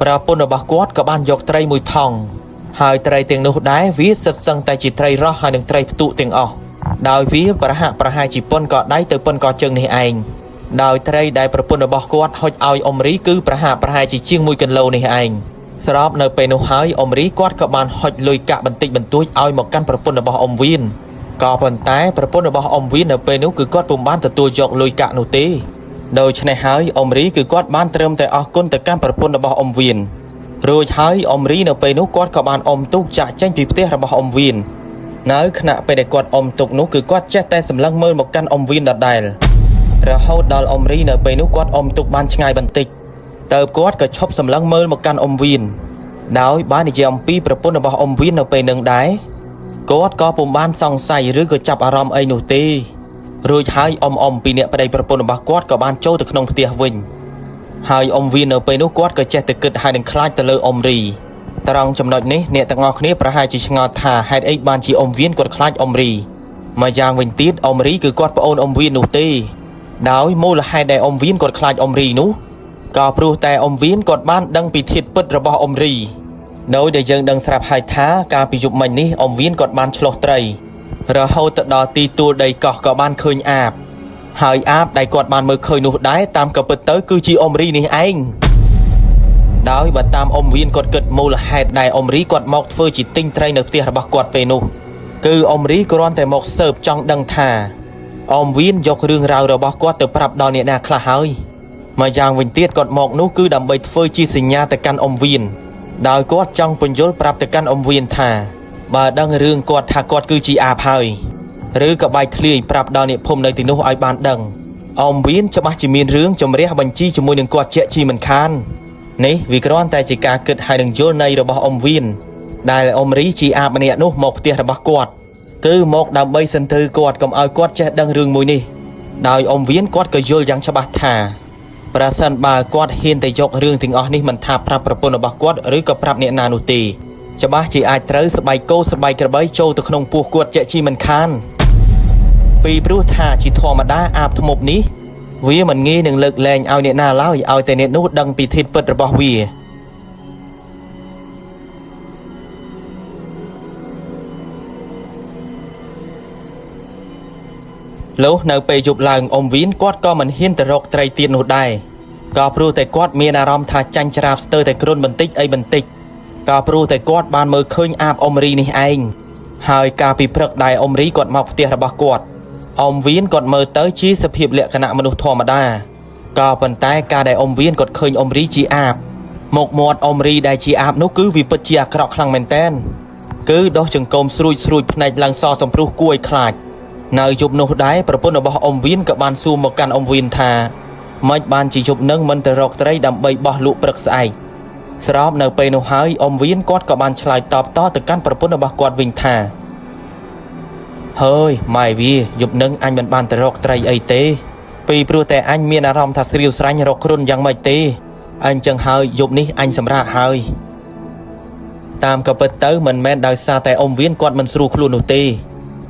ប្រពន្ធរបស់គាត់ក៏បានយកត្រីមួយថង់ហើយត្រីទាំងនោះដែរវាសិតសឹងតែជាត្រីរស់ហើយនឹងត្រីផ្ទុកទាំងអស់ដោយវាប្រហាក់ប្រហែលជាប៉ុនកដៃទៅប៉ុនកជើងនេះឯងដោយត្រីដែលប្រពន្ធរបស់គាត់ហុចឲ្យអ៊ំរីគឺប្រហាក់ប្រហែលជាជាង1គីឡូនេះឯងស្របនៅពេលនោះហើយអ៊ំរីគាត់ក៏បានហុចលុយកាក់បន្តិចបន្តួចឲ្យមកកាន់ប្រពន្ធរបស់អ៊ំវៀនក៏ប៉ុន្តែប្រពន្ធរបស់អ៊ំវៀននៅពេលនោះគឺគាត់ពុំបានទទួលយកលុយកាក់នោះទេដូច្នេះហើយអ៊ំរីគឺគាត់បានត្រឹមតែអរគុណទៅកាន់ប្រពន្ធរបស់អ៊ំវៀនរួចហើយអ៊ំរីនៅពេលនោះគាត់ក៏បានអុំទូកចាក់ចេញពីផ្ទះរបស់អ៊ំវៀននៅខណៈពេលដែលគាត់អុំទូកនោះគឺគាត់ចេះតែសម្លឹងមើលមកកាន់អ៊ំវៀនដដែលរហូតដល់អ៊ំរីនៅពេលនោះគាត់អុំទូកបានឆ្ងាយបន្តិចទៅគាត់ក៏ឈប់សម្លឹងមើលមកកាន់អ៊ំវៀនដោយបាននិយាយអំពីប្រពន្ធរបស់អ៊ំវៀននៅពេលនឹងដែរគាត់ក៏ពុំបានសង្ស័យឬក៏ចាប់អារម្មណ៍អីនោះទេរួចហើយអ៊ំអ៊ំពីអ្នកប្តីប្រពន្ធរបស់គាត់ក៏បានចូលទៅក្នុងផ្ទះវិញហើយអ៊ំវៀននៅពេលនោះគាត់ក៏ចេះតែគិតហើយនឹងខ្លាចទៅលើអ៊ំរីត្រង់ចំណុចនេះអ្នកទាំងអស់គ្នាប្រហែលជាឆ្ងល់ថាហេតុអីបានជាអ៊ំវៀនគាត់ខ្លាចអ៊ំរីមកយ៉ាងវិញទៀតអ៊ំរីគឺគាត់ប្អូនអ៊ំវៀននោះទេដោយមូលហេតុដែលអ៊ំវៀនគាត់ខ្លាចអ៊ំរីនោះក៏ព្រោះតែអ៊ំវៀនគាត់បានដឹងពីធាតុពិតរបស់អ៊ំរីដោយដែលយើងដឹងស្រាប់ហើយថាកាលពីយប់មិញនេះអ៊ំវៀនគាត់បានឆ្លុះត្រីរហូតទៅដល់ទីទួលដីកោះក៏បានឃើញអាបហើយអាបដែលគាត់បានមើលឃើញនោះដែរតាមក៏ពិតទៅគឺជាអ៊ំរីនេះឯងដោយបើតាមអ៊ំវៀនគាត់គិតមូលហេតុដែលអ៊ំរីគាត់មកធ្វើជាទិញត្រីនៅផ្ទះរបស់គាត់ពេលនោះគឺអ៊ំរីគ្រាន់តែមកស៊ើបចង់ដឹងថាអ៊ំវៀនយករឿងរ៉ាវរបស់គាត់ទៅប្រាប់ដល់អ្នកណាខ្លះហើយមកយ៉ាងវិញទៀតគាត់មកនោះគឺដើម្បីធ្វើជាសញ្ញាទៅកាន់អ៊ំវៀនដោយគាត់ចង់ពន្យល់ប្រាប់ទៅកាន់អ៊ំវៀនថាបើដឹងរឿងគាត់ថាគាត់គឺជាអាបហើយឬក៏បែកធ្លាយប្រាប់ដល់អ្នកភូមិនៅទីនោះឲ្យបានដឹងអ៊ំវៀនច្បាស់ជាមានរឿងជំរះបញ្ជីជាមួយនឹងគាត់ជាក់ជាមិនខាននេះវាគ្រាន់តែជាការគិតហើយនឹងយល់ន័យរបស់អ៊ំវៀនដែលអ៊ំរីជាអាបម្នាក់នោះមកផ្ទះរបស់គាត់គឺមកដើម្បីសន្ទឺគាត់កុំឲ្យគាត់ចេះដឹងរឿងមួយនេះដោយអ៊ំវៀនគាត់ក៏យល់យ៉ាងច្បាស់ថាប្រសិនបើគាត់ហ៊ានតែយករឿងទាំងអស់នេះមិនថាប្រាប់ប្រពន្ធរបស់គាត់ឬក៏ប្រាប់អ្នកណានោះទេច្បាស់ជាអាចត្រូវស្បែកគោស្បែកក្របីចូលទៅក្នុងពោះគាត់ជាក់ជាមិនខានពីព្រោះថាជាធម្មតាអាបធ្មប់នេះវាមិនងាយនឹងលើកលែងឲ្យអ្នកណាឡើយឲ្យតែអ្នកនោះដឹងពីធាតុពិតរបស់វាលុះនៅពេលយប់ឡើងអ៊ំវៀនគាត់ក៏មិនហ៊ានទៅរកត្រីទៀតនោះដែរក៏ព្រោះតែគាត់មានអារម្មណ៍ថាចាញ់ច្រាបស្ទើរតែគ្រុនបន្តិចអីបន្តិចក៏ព្រោះតែគាត់បានមើលឃើញអាបអ៊ំរីនេះឯងហើយកាលពីព្រឹកដែលអ៊ំរីគាត់មកផ្ទះរបស់គាត់អ៊ំវៀនគាត់មើលទៅជាសភាពលក្ខណៈមនុស្សធម្មតាក៏ប៉ុន្តែការដែលអ៊ំវៀនគាត់ឃើញអ៊ំរីជាអាបមកមាត់អ៊ំរីដែលជាអាបនោះគឺវាពិតជាអាក្រក់ខ្លាំងមែនទែនគឺដោះចង្កូមស្រួចស្រួចភ្នែកឡើងសសំព្រុសគួរឲ្យខ្លាចនៅយប់នោះដែរប្រពន្ធរបស់អ៊ំវៀនក៏បានសួរមកកាន់អ៊ំវៀនថាម៉េចបានជាយប់នឹងមិនទៅរកត្រីដើម្បីបោះលក់ព្រឹកស្អែកស្របនៅពេលនោះហើយអ៊ំវៀនគាត់ក៏បានឆ្លើយតបតទៅកាន់ប្រពន្ធរបស់គាត់វិញថាហើយម៉ែវាយប់នឹងអញមិនបានទៅរកត្រីអីទេពីព្រោះតែអញមានអារម្មណ៍ថាស្រាវស្រាញ់រកគ្រុនយ៉ាងម៉េចទេអញចឹងហើយយប់នេះអញសម្រាកហើយតាមក៏ពិតទៅមិនមែនដោយសារតែអ៊ំវៀនគាត់មិនស្រួលខ្លួននោះទេ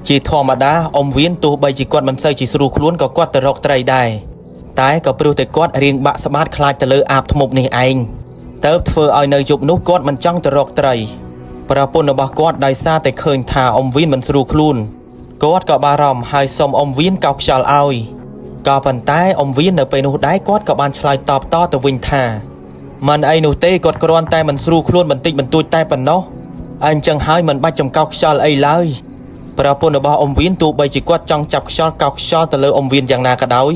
ជាធម្មតាអ៊ំវៀនទោះបីជាគាត់មិនសូវជាស្រួលខ្លួនក៏គាត់ទៅរកត្រីដែរតែក៏ព្រោះតែគាត់រៀងបាក់ស្បាតខ្លាចទៅលើអាបធ្មប់នេះឯងទៅធ្វើឲ្យនៅយប់នោះគាត់មិនចង់ទៅរកត្រីប្រពន្ធរបស់គាត់ដោយសារតែឃើញថាអ៊ំវៀនមិនស្រួលខ្លួនគាត់ក៏បារម្ភហើយសុំអ៊ំវៀនកោសខ្យល់ឲ្យក៏ប៉ុន្តែអ៊ំវៀននៅពេលនោះដែរគាត់ក៏បានឆ្លើយតបតទៅវិញថាមិនអីនោះទេគាត់គ្រាន់តែមិនស្រួលខ្លួនបន្តិចបន្តួចតែប៉ុណ្ណោះអញ្ចឹងហើយមិនបាច់ចំកោសខ្យល់អីឡើយប្រពន្ធរបស់អ៊ំវៀនទោះបីជាគាត់ចង់ចាប់ខ្យល់កោសខ្យល់ទៅលើអ៊ំវៀនយ៉ាងណាក៏ដោយ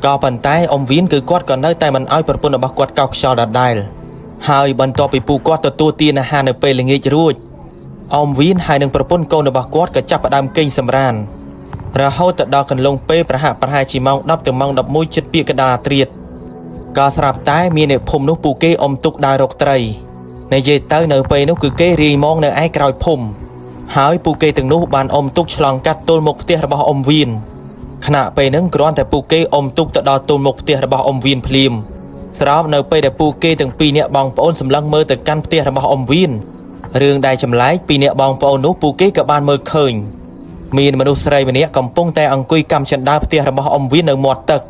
ក៏ប៉ុន្តែអ៊ំវៀនគឺគាត់ក៏នៅតែមិនឲ្យប្រពន្ធរបស់គាត់កោសខ្យល់ដដែលហើយបន្ទាប់ពីពូគាត់ទទួលទានអាហារនៅពេលល្ងាចរួចអ៊ំវៀនហើយនឹងប្រពន្ធកូនរបស់គាត់ក៏ចាប់ផ្ដើមកេងសម្រានរហូតទៅដល់កន្លងពេលប្រហាក់ប្រហែលជាម៉ោង10ទៅម៉ោង11ជិតពាក្យកណ្ដាលអាត្រៀតក៏ស្រាប់តែមានអ្នកភូមិនោះពូគេអុំទុកដើររកត្រី និយាយទៅនៅពេលនោះគឺគេរាយមងនៅឯក្រោយភូមិហើយពួកគេទាំងនោះបានអុំទូកឆ្លងកាត់ទល់មុខផ្ទះរបស់អ៊ំវៀនខណៈពេលហ្នឹងគ្រាន់តែពួកគេអុំទូកទៅដល់ទល់មុខផ្ទះរបស់អ៊ំវៀនភ្លាមស្របនៅពេលដែលពួកគេទាំងពីរនាក់បងប្អូនសម្លឹងមើលទៅកាន់ផ្ទះរបស់អ៊ំវៀនរឿងដែលចម្លែកពីរនាក់បងប្អូននោះពួកគេក៏បានមើលឃើញមានមនុស្សស្រីម្នាក់កំពុងតែអង្គុយកាំជណ្ដើរផ្ទះរបស់អ៊ំវៀននៅមាត់ទឹក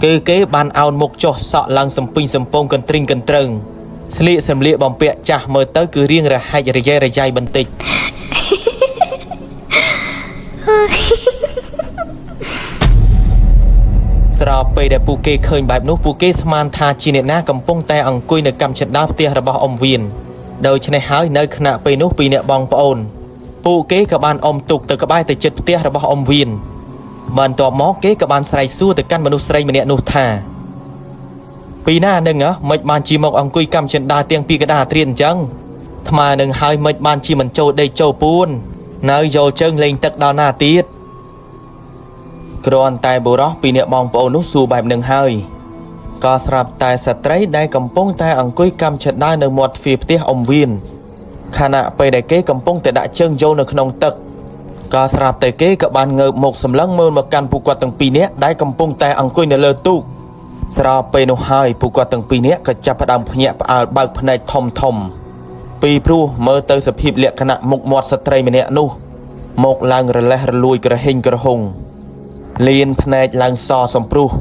គឺគេបានអោនមុខចុះសក់ឡើងសំពីងសំពងកន្ទ្រីងកន្ត្រឹងស្លៀកសម្លៀកបំពាក់ចាស់មើលទៅគឺរៀងរហែករយែរយៃបន្តិច ស្របពេលដែលពួកគេឃើញបែបនោះពួកគេស្មានថាជាអ្នកណាកំពុងតែអង្គុយនៅកាំជណ្ដើរផ្ទះរបស់អ៊ំវៀនដូច្នេះហើយនៅខណៈពេលនោះពីរអ្នកបងប្អូនពួកគេក៏បានអុំទូកទៅក្បែរទៅជិតផ្ទះរបស់អ៊ំវៀនបន្ទាប់មកគេក៏បានស្រែកសួរទៅកាន់មនុស្សស្រីម្នាក់នោះថាពីណានឹងហ៎មិនបានជាមកអង្គុយកាំជណ្ដើរទាំងពីកដាត្រៀនអញ្ចឹងថ្មនឹងហើយមិនបានជាមិនចូលដេកចូលពួននៅយល់ជើងលេងទឹកដល់ណាទៀត គ្រាន់តែបុរសពីរនាក់បងប្អូននោះសួរបែបនឹងហើយក៏ស្រាប់តែស្ត្រីដែលកំពុងតែអង្គុយកាំជណ្ដើរនៅមាត់ទ្វារផ្ទះអ៊ំវៀនខណៈពេលដែលគេកំពុងតែដាក់ជើងចូលនៅក្នុងទឹកក៏ស្រាប់តែគេក៏បានងើបមកសម្លឹងមើលមកកាន់ពួកគាត់ទាំងពីរនាក់ដែលកំពុងតែអង្គុយនៅលើទូកស្របពេលនោះហើយពួកគាត់ទាំងពីរនាក់ក៏ចាប់ផ្ដើមភ្ញាក់ផ្អើលបើកភ្នែកធំធំពីព្រោះមើលទៅសភាពលក្ខណៈមុខមាត់ស្ត្រីម្នាក់នោះមកឡើងរលេះរលួយក្រហេងក្រហុង លៀនភ្នែកឡើងសសំព្រុស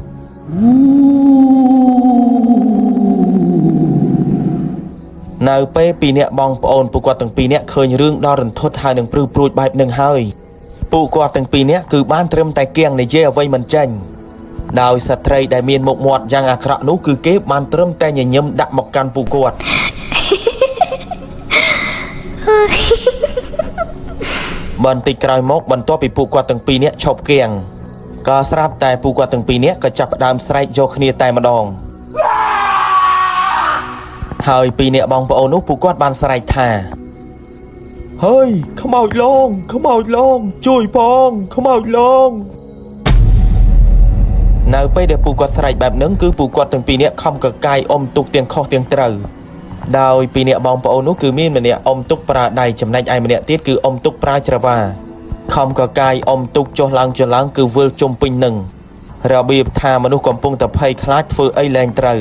នៅពេលពីរនាក់បងប្អូនពួកគាត់ទាំងពីរនាក់ឃើញរឿងដ៏រន្ធត់ហើយនឹងព្រឺព្រួចបែបនឹងហើយពួកគាត់ទាំងពីរនាក់គឺបានត្រឹមតែគៀងនិយាយអ្វីមិនចេញដោយស្ត្រីដែលមានមុខមាត់យ៉ាងអាក្រក់នោះគឺគេបានត្រឹមតែញញឹមដាក់មកកាន់ពួកគាត់ បន្តិចក្រោយមកបន្ទាប់ពីពួកគាត់ទាំងពីរនាក់ឈប់គៀងក៏ស្រាប់តែពួកគាត់ទាំងពីរនាក់ក៏ចាប់ផ្ដើមស្រែកយកគ្នាតែម្ដងហើយពីរនាក់បងប្អូននោះពួកគាត់បានស្រែកថាហើយខ្មោចលងខ្មោចលងជួយផងខ្មោចលងនៅពេលដែលពួកគាត់ស្រែកបែបហ្នឹងគឺពួកគាត់ទាំងពីរនាក់ខំកកាយអុំទុកទាំងខុសទាំងត្រូវដោយពីរនាក់បងប្អូននោះគឺមានម្នាក់អុំទុកប្រើដៃចំណែកឯម្នាក់ទៀតគឺអុំទុកប្រើច្រវាខំកកាយអុំទុកចុះឡើងចុះឡើងគឺវិលជុំពេញនឹងរបៀបថាមនុស្សកំពុងតែភ័យខ្លាចធ្វើអីលែងត្រូវ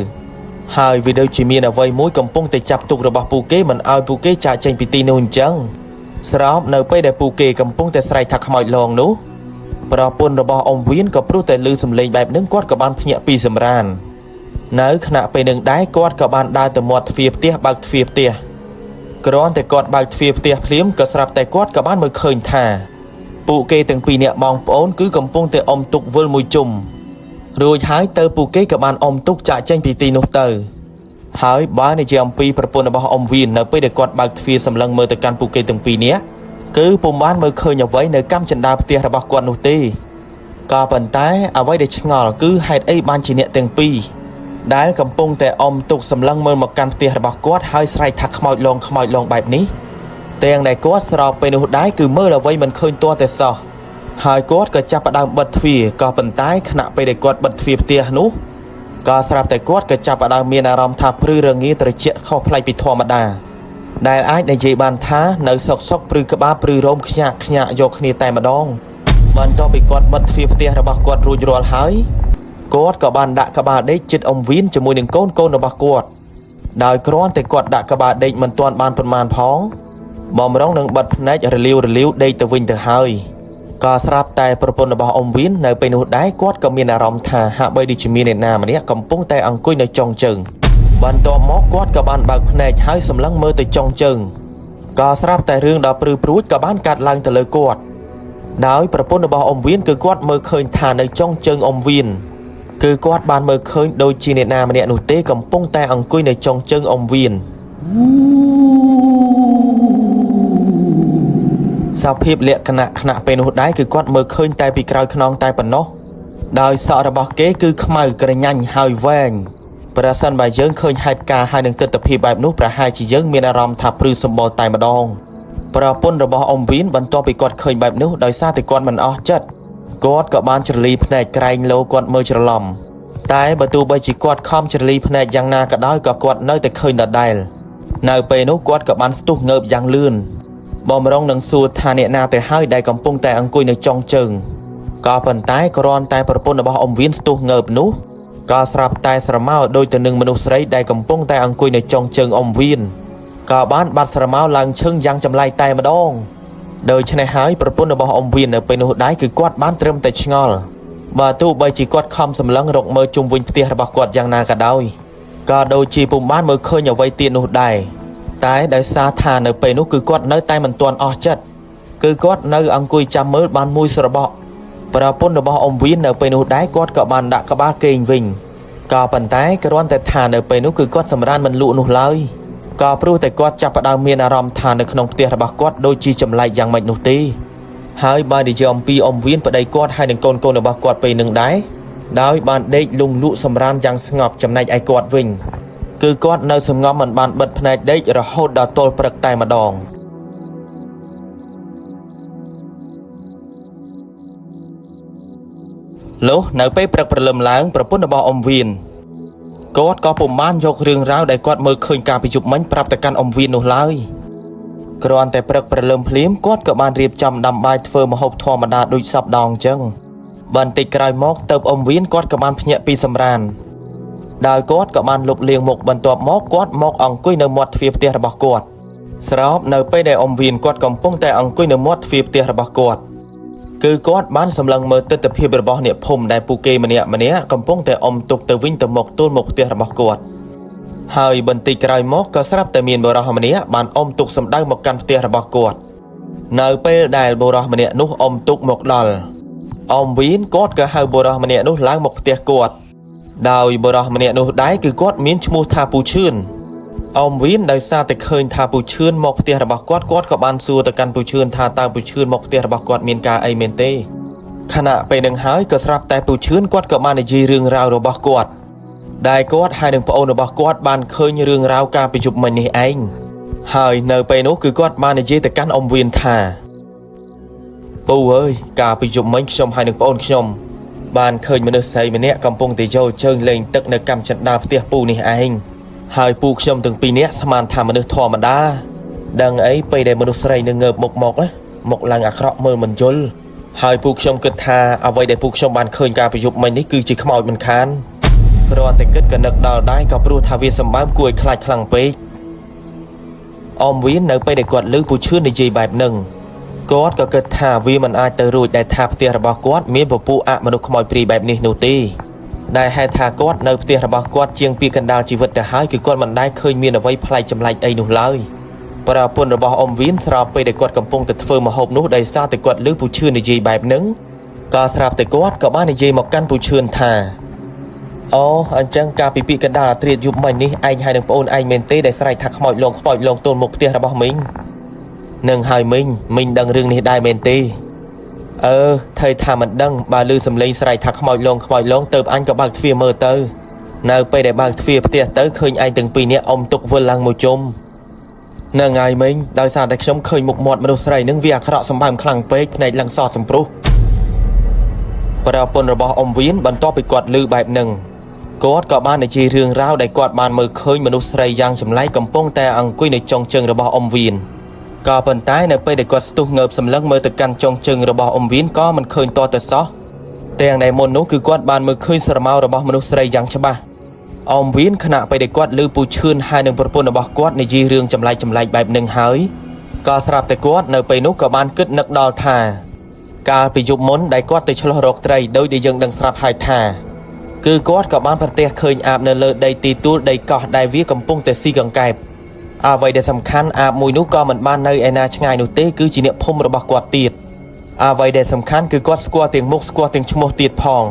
ហើយវាដូចជាមានអ្វីមួយកំពុងតែចាប់ទុករបស់ពួកគេមិនឲ្យពួកគេចាកចេញពីទីនោះអញ្ចឹងស្របនៅពេលដែលពួកគេកំពុងតែស្រែកថាខ្មោចលងនោះប្រពន្ធរបស់អ៊ំវៀនក៏ព្រោះតែឮសំឡេងបែបហ្នឹងគាត់ក៏បានភ្ញាក់ពីសម្រាននៅខណៈពេលនឹងដែរគាត់ក៏បានដើរទៅមាត់ទ្វារផ្ទះបើកទ្វារផ្ទះគ្រាន់តែគាត់បើកទ្វារផ្ទះភ្លាមក៏ស្រាប់តែគាត់ក៏បានមើលឃើញថាពួកគេទាំងពីរនាក់បងប្អូនគឺកំពុងតែអុំទុកវិលមួយជុំរួចហើយទៅពួកគេក៏បានអុំទុកចាកចេញពីទីនោះទៅហើយបើនិយាយអំពីប្រពន្ធរបស់អ៊ំវៀននៅពេលដែលគាត់បើកទ្វារសម្លឹងមើលទៅកាន់ពួកគេទាំងពីរនាក់គឺពុំបានមើលឃើញអ្វីនៅកាំជណ្ដើរផ្ទះរបស់គាត់នោះទេក៏ប៉ុន្តែអ្វីដែលឆ្ងល់គឺហេតុអីបានជាអ្នកទាំងពីរដែលកំពុងតែអុំទុកសម្លឹងមើលមកកាន់ផ្ទះរបស់គាត់ហើយស្រែកថាខ្មោចលងខ្មោចលងបែបនេះទាំងដែលគាត់ស្របពេលនោះដែរគឺមើលអ្វីមិនឃើញទាល់តែសោះហើយគាត់ក៏ចាប់ផ្ដើមបិទទ្វារក៏ប៉ុន្តែខណៈពេលដែលគាត់បិទទ្វារផ្ទះនោះក៏ស្រាប់តែគាត់ក៏ចាប់ផ្ដើមមានអារម្មណ៍ថាព្រឺរងាត្រជាក់ខុសប្លែកពីធម្មតាដែលអាចនិយាយបានថានៅសុកសុកព្រឺក្បាលព្រឺរោមខ្ញាក់ខ្ញាក់យកគ្នាតែម្ដងបន្ទាប់ពីគាត់បិទទ្វារផ្ទះរបស់គាត់រួចរាល់ហើយគាត់ក៏បានដាក់ក្បាលដេកជិតអ៊ំវៀនជាមួយនឹងកូនកូនរបស់គាត់ដោយគ្រាន់តែគាត់ដាក់ក្បាលដេកមិនទាន់បានប៉ុន្មានផងបំរុងនឹងបិទភ្នែករលាវរលាវដេកទៅវិញទៅហើយក៏ស្រាប់តែប្រពន្ធរបស់អ៊ំវៀននៅពេលនោះដែរគាត់ក៏មានអារម្មណ៍ថាហាក់បីដូចជាមានអ្នកណាម្នាក់កំពុងតែអង្គុយនៅចុងជើងបន្ទាប់មកគាត់ក៏បានបើកភ្នែកហើយសម្លឹងមើលទៅចុងជើងក៏ស្រាប់តែរឿងដ៏ព្រឺព្រួចក៏បានកាត់ឡើងទៅលើគាត់ដោយប្រពន្ធរបស់អ៊ំវៀនគឺគាត់មើលឃើញថានៅចុងជើងអ៊ំវៀនគឺគាត់បានមើលឃើញដូចជាអ្នកណាម្នាក់នោះទេកំពុងតែអង្គុយនៅចុងជើងអ៊ំវៀនសភាពលក្ខណៈខណៈពេលនោះដែរគឺគាត់មើលឃើញតែពីក្រោយខ្នងតែប៉ុណ្ណោះដោយសក់របស់គេគឺខ្មៅក្រញាញ់ហើយវែងប្រសិនបើយើងឃើញហេតុការណ៍ហើយនឹងទិដ្ឋភាពបែបនោះប្រហែលជាយើងមានអារម្មណ៍ថាព្រឺសម្បុរតែម្ដងប្រពន្ធរបស់អ៊ំវៀនបន្ទាប់ពីគាត់ឃើញបែបនោះដោយសារតែគាត់មិនអស់ចិត្តគាត់ក៏បានជ្រលីភ្នែកក្រែងលោគាត់មើលច្រឡំតែបើទោះបីជាគាត់ខំជ្រលីភ្នែកយ៉ាងណាក៏ដោយក៏គាត់នៅតែឃើញដដែល នៅពេលនោះគាត់ក៏បានស្ទុះងើបយ៉ាងលឿនបំរុងនឹងសួរថាអ្នកណាទៅហើយដែលកំពុងតែអង្គុយនៅចុងជើងក៏ប៉ុន្តែគ្រាន់តែប្រពន្ធរបស់អ៊ំវៀនស្ទុះងើបនោះក៏ស្រាប់តែស្រមោលដូចទៅនឹងមនុស្សស្រីដែលកំពុងតែអង្គុយនៅចុងជើងអ៊ំវៀនក៏បានបាត់ស្រមោលឡើងឈឹងយ៉ាងចម្លែកតែម្ដងដូច្នេះហើយប្រពន្ធរបស់អ៊ំវៀននៅពេលនោះដែរគឺគាត់បានត្រឹមតែឆ្ងល់បើទោះបីជាគាត់ខំសម្លឹងរកមើលជុំវិញផ្ទះរបស់គាត់យ៉ាងណាក៏ដោយក៏ដូចជាពុំបានមើលឃើញអ្វីទៀតនោះដែរតែដោយសារថានៅពេលនោះគឺគាត់នៅតែមិនទាន់អស់ចិត្តគឺគាត់នៅអង្គុយចាំមើលបានមួយស្របក់ប្រពន្ធរបស់អ៊ំវៀននៅពេលនោះដែរគាត់ក៏បានដាក់ក្បាលគេងវិញក៏ប៉ុន្តែគ្រាន់តែថានៅពេលនោះគឺគាត់សម្រានមិនលក់នោះឡើយក៏ព្រោះតែគាត់ចាប់ផ្ដើមមានអារម្មណ៍ថានៅក្នុងផ្ទះរបស់គាត់ដូចជាចម្លែកយ៉ាងម៉េចនោះទេហើយបើនិយាយអំពីអ៊ំវៀនប្តីគាត់ហើយនឹងកូនៗរបស់គាត់ពេលនឹងដែរដោយបានដេកលង់លក់សម្រានយ៉ាងស្ងប់ចំណែកឯគាត់វិញគឺគាត់នៅសម្ងំមិនបានបិទភ្នែកដេករហូតដល់ទល់ព្រឹកតែម្ដងលុះនៅពេលព្រឹកព្រលឹមឡើងប្រពន្ធរបស់អ៊ំវៀនគាត់ក៏ពុំបានយករឿងរ៉ាវដែលគាត់មើលឃើញកាលពីយប់មិញប្រាប់ទៅកាន់អ៊ំវៀននោះឡើយគ្រាន់តែព្រឹកព្រលឹមភ្លាមគាត់ក៏បានរៀបចំដាំបាយធ្វើម្ហូបធម្មតាដូចសព្វដងអញ្ចឹងបន្តិចក្រោយមកទៅអ៊ំវៀនគាត់ក៏បានភ្ញាក់ពីសម្រានដោយគាត់ក៏បានលុបលាងមុខបន្ទាប់មកគាត់មកអង្គុយនៅមាត់ទ្វារផ្ទះរបស់គាត់ស្របនៅពេលដែលអ៊ំវៀនគាត់កំពុងតែអង្គុយនៅមាត់ទ្វារផ្ទះរបស់គាត់គឺគាត់បានសម្លឹងមើលទិដ្ឋភាពរបស់អ្នកភូមិដែលពួកគេម្នាក់ៗកំពុងតែអុំទុកទៅវិញទៅមកទល់មុខផ្ទះរបស់គាត់ហើយបន្តិចក្រោយមកក៏ស្រាប់តែមានបុរសម្នាក់បានអុំទុកសម្ដៅមកកាន់ផ្ទះរបស់គាត់នៅពេលដែលបុរសម្នាក់នោះអុំទុកមកដល់អ៊ំវៀនគាត់ក៏ហៅបុរសម្នាក់នោះឡើងមកផ្ទះគាត់ដោយបុរសម្នាក់នោះដែរគឺគាត់មានឈ្មោះថាពូឈឿនអ៊ំវៀនដោយសារតែឃើញថាពូឈឿនមកផ្ទះរបស់គាត់គាត់ក៏បានសួរទៅកាន់ពូឈឿនថាតើពូឈឿនមកផ្ទះរបស់គាត់មានការអីមែនទេខណៈពេលនឹងហើយក៏ស្រាប់តែពូឈឿនគាត់ក៏បាននិយាយរឿងរ៉ាវរបស់គាត់ដែលគាត់ហើយនឹងប្អូនរបស់គាត់បានឃើញរឿងរ៉ាវកាលពីយប់មិញនេះឯងហើយនៅពេលនោះគឺគាត់បាននិយាយទៅកាន់អ៊ំវៀនថាពូអើយកាលពីយប់មិញខ្ញុំហើយនឹងប្អូនខ្ញុំបានឃើញមនុស្សស្រីម្នាក់កំពុងតែយោលជើងលេងទឹកនៅកាំជណ្ដើរផ្ទះពូនេះឯងហើយពូខ្ញុំទាំងពីរនាក់ស្មានថាមនុស្សធម្មតាដឹងអីពេលដែលមនុស្សស្រីនឹងងើបមុខមកមុខឡើងអាក្រក់មើលមិនយល់ហើយពូខ្ញុំគិតថាអ្វីដែលពូខ្ញុំបានឃើញកាលពីយប់មិញនេះគឺជាខ្មោចមិនខានគ្រាន់តែគិតក៏នឹកដល់ដែរក៏ព្រោះថាវាសម្បើមគួរឲ្យខ្លាចខ្លាំងពេកអ៊ំវៀននៅពេលដែលគាត់ឮពូឈឿននិយាយបែបហ្នឹងគាត់ក៏គិតថាវាមិនអាចទៅរួចដែលថាផ្ទះរបស់គាត់មានពពួកអមនុស្សខ្មោចព្រាយបែបនេះនោះទេដែលហេតុថាគាត់នៅផ្ទះរបស់គាត់ជាងពីកណ្ដាលជីវិតទៅហើយគឺគាត់មិនដែលឃើញមានអ្វីប្លែកចម្លែកអីនោះឡើយប្រពន្ធរបស់អ៊ំវៀនស្របពេលដែលគាត់កំពុងតែធ្វើម្ហូបនោះដោយសារតែគាត់ឮពូឈឿននិយាយបែបហ្នឹងក៏ស្រាប់តែគាត់ក៏បាននិយាយមកកាន់ពូឈឿនថាអូអញ្ចឹងកាលពីពាក្យកណ្ដាលអាត្រៀតយប់មិញនេះឯងហើយនឹងប្អូនឯងមែនទេដែលស្រែកថាខ្មោចលងខ្មោចលងទល់មុខផ្ទះរបស់មីងនឹងហើយមីងមីងដឹងរឿងនេះដែរមែនទេអឺថៃថាមិនដឹងបើឮសំឡេងស្រែកថាខ្មោចលងខ្មោចលងទៅអញក៏បើកទ្វារមើលទៅនៅពេលដែលបើកទ្វារផ្ទះទៅឃើញឯងទាំងពីរនាក់អុំទុកវិលឡើងមួយជុំនឹងហើយមីងដោយសារតែខ្ញុំឃើញមុខមាត់មនុស្សស្រីនឹងវាអាក្រក់សម្បើមខ្លាំងពេកភ្នែកឡើងសសម្ព្រុសប្រពន្ធរបស់អ៊ំវៀនបន្ទាប់ពីគាត់ឮបែបហ្នឹងគាត់ក៏បាននិយាយរឿងរ៉ាវដែលគាត់បានមើលឃើញមនុស្សស្រីយ៉ាងចម្លែកកំពុងតែអង្គុយនៅចុងជើងរបស់អ៊ំវៀនក៏ប៉ុន្តែនៅពេលដែលគាត់ស្ទុះងើបសម្លឹងមើលទៅកាន់ចុងជើងរបស់អ៊ំវៀនក៏មិនឃើញតទៅសោះទាំងដែលមុននោះគឺគាត់បានមើលឃើញស្រមោលរបស់មនុស្សស្រីយ៉ាងច្បាស់អ៊ំវៀនខណៈពេលដែលគាត់ឮពូឈឿនហើយនឹងប្រពន្ធរបស់គាត់និយាយរឿងចម្លែកចម្លែកបែបនឹងហើយក៏ស្រាប់តែគាត់នៅពេលនោះក៏បានគិតនឹកដល់ថាកាលពីយប់មុនដែលគាត់ទៅឆ្លោះរកត្រីដោយដែលយើងដឹងស្រាប់ហើយថាគឺគាត់ក៏បានប្រទះឃើញអាបនៅលើដីទីទួលដីកោះដែលវាកំពុងតែស៊ីកង្កែបអ្វីដែលសំខាន់អាបមួយនោះក៏មិនបាននៅឯណាឆ្ងាយនោះទេគឺជាអ្នកភូមិរបស់គាត់ទៀតអ្វីដែលសំខាន់គឺគាត់ស្គាល់ទាំងមុខស្គាល់ទាំងឈ្មោះទៀតផង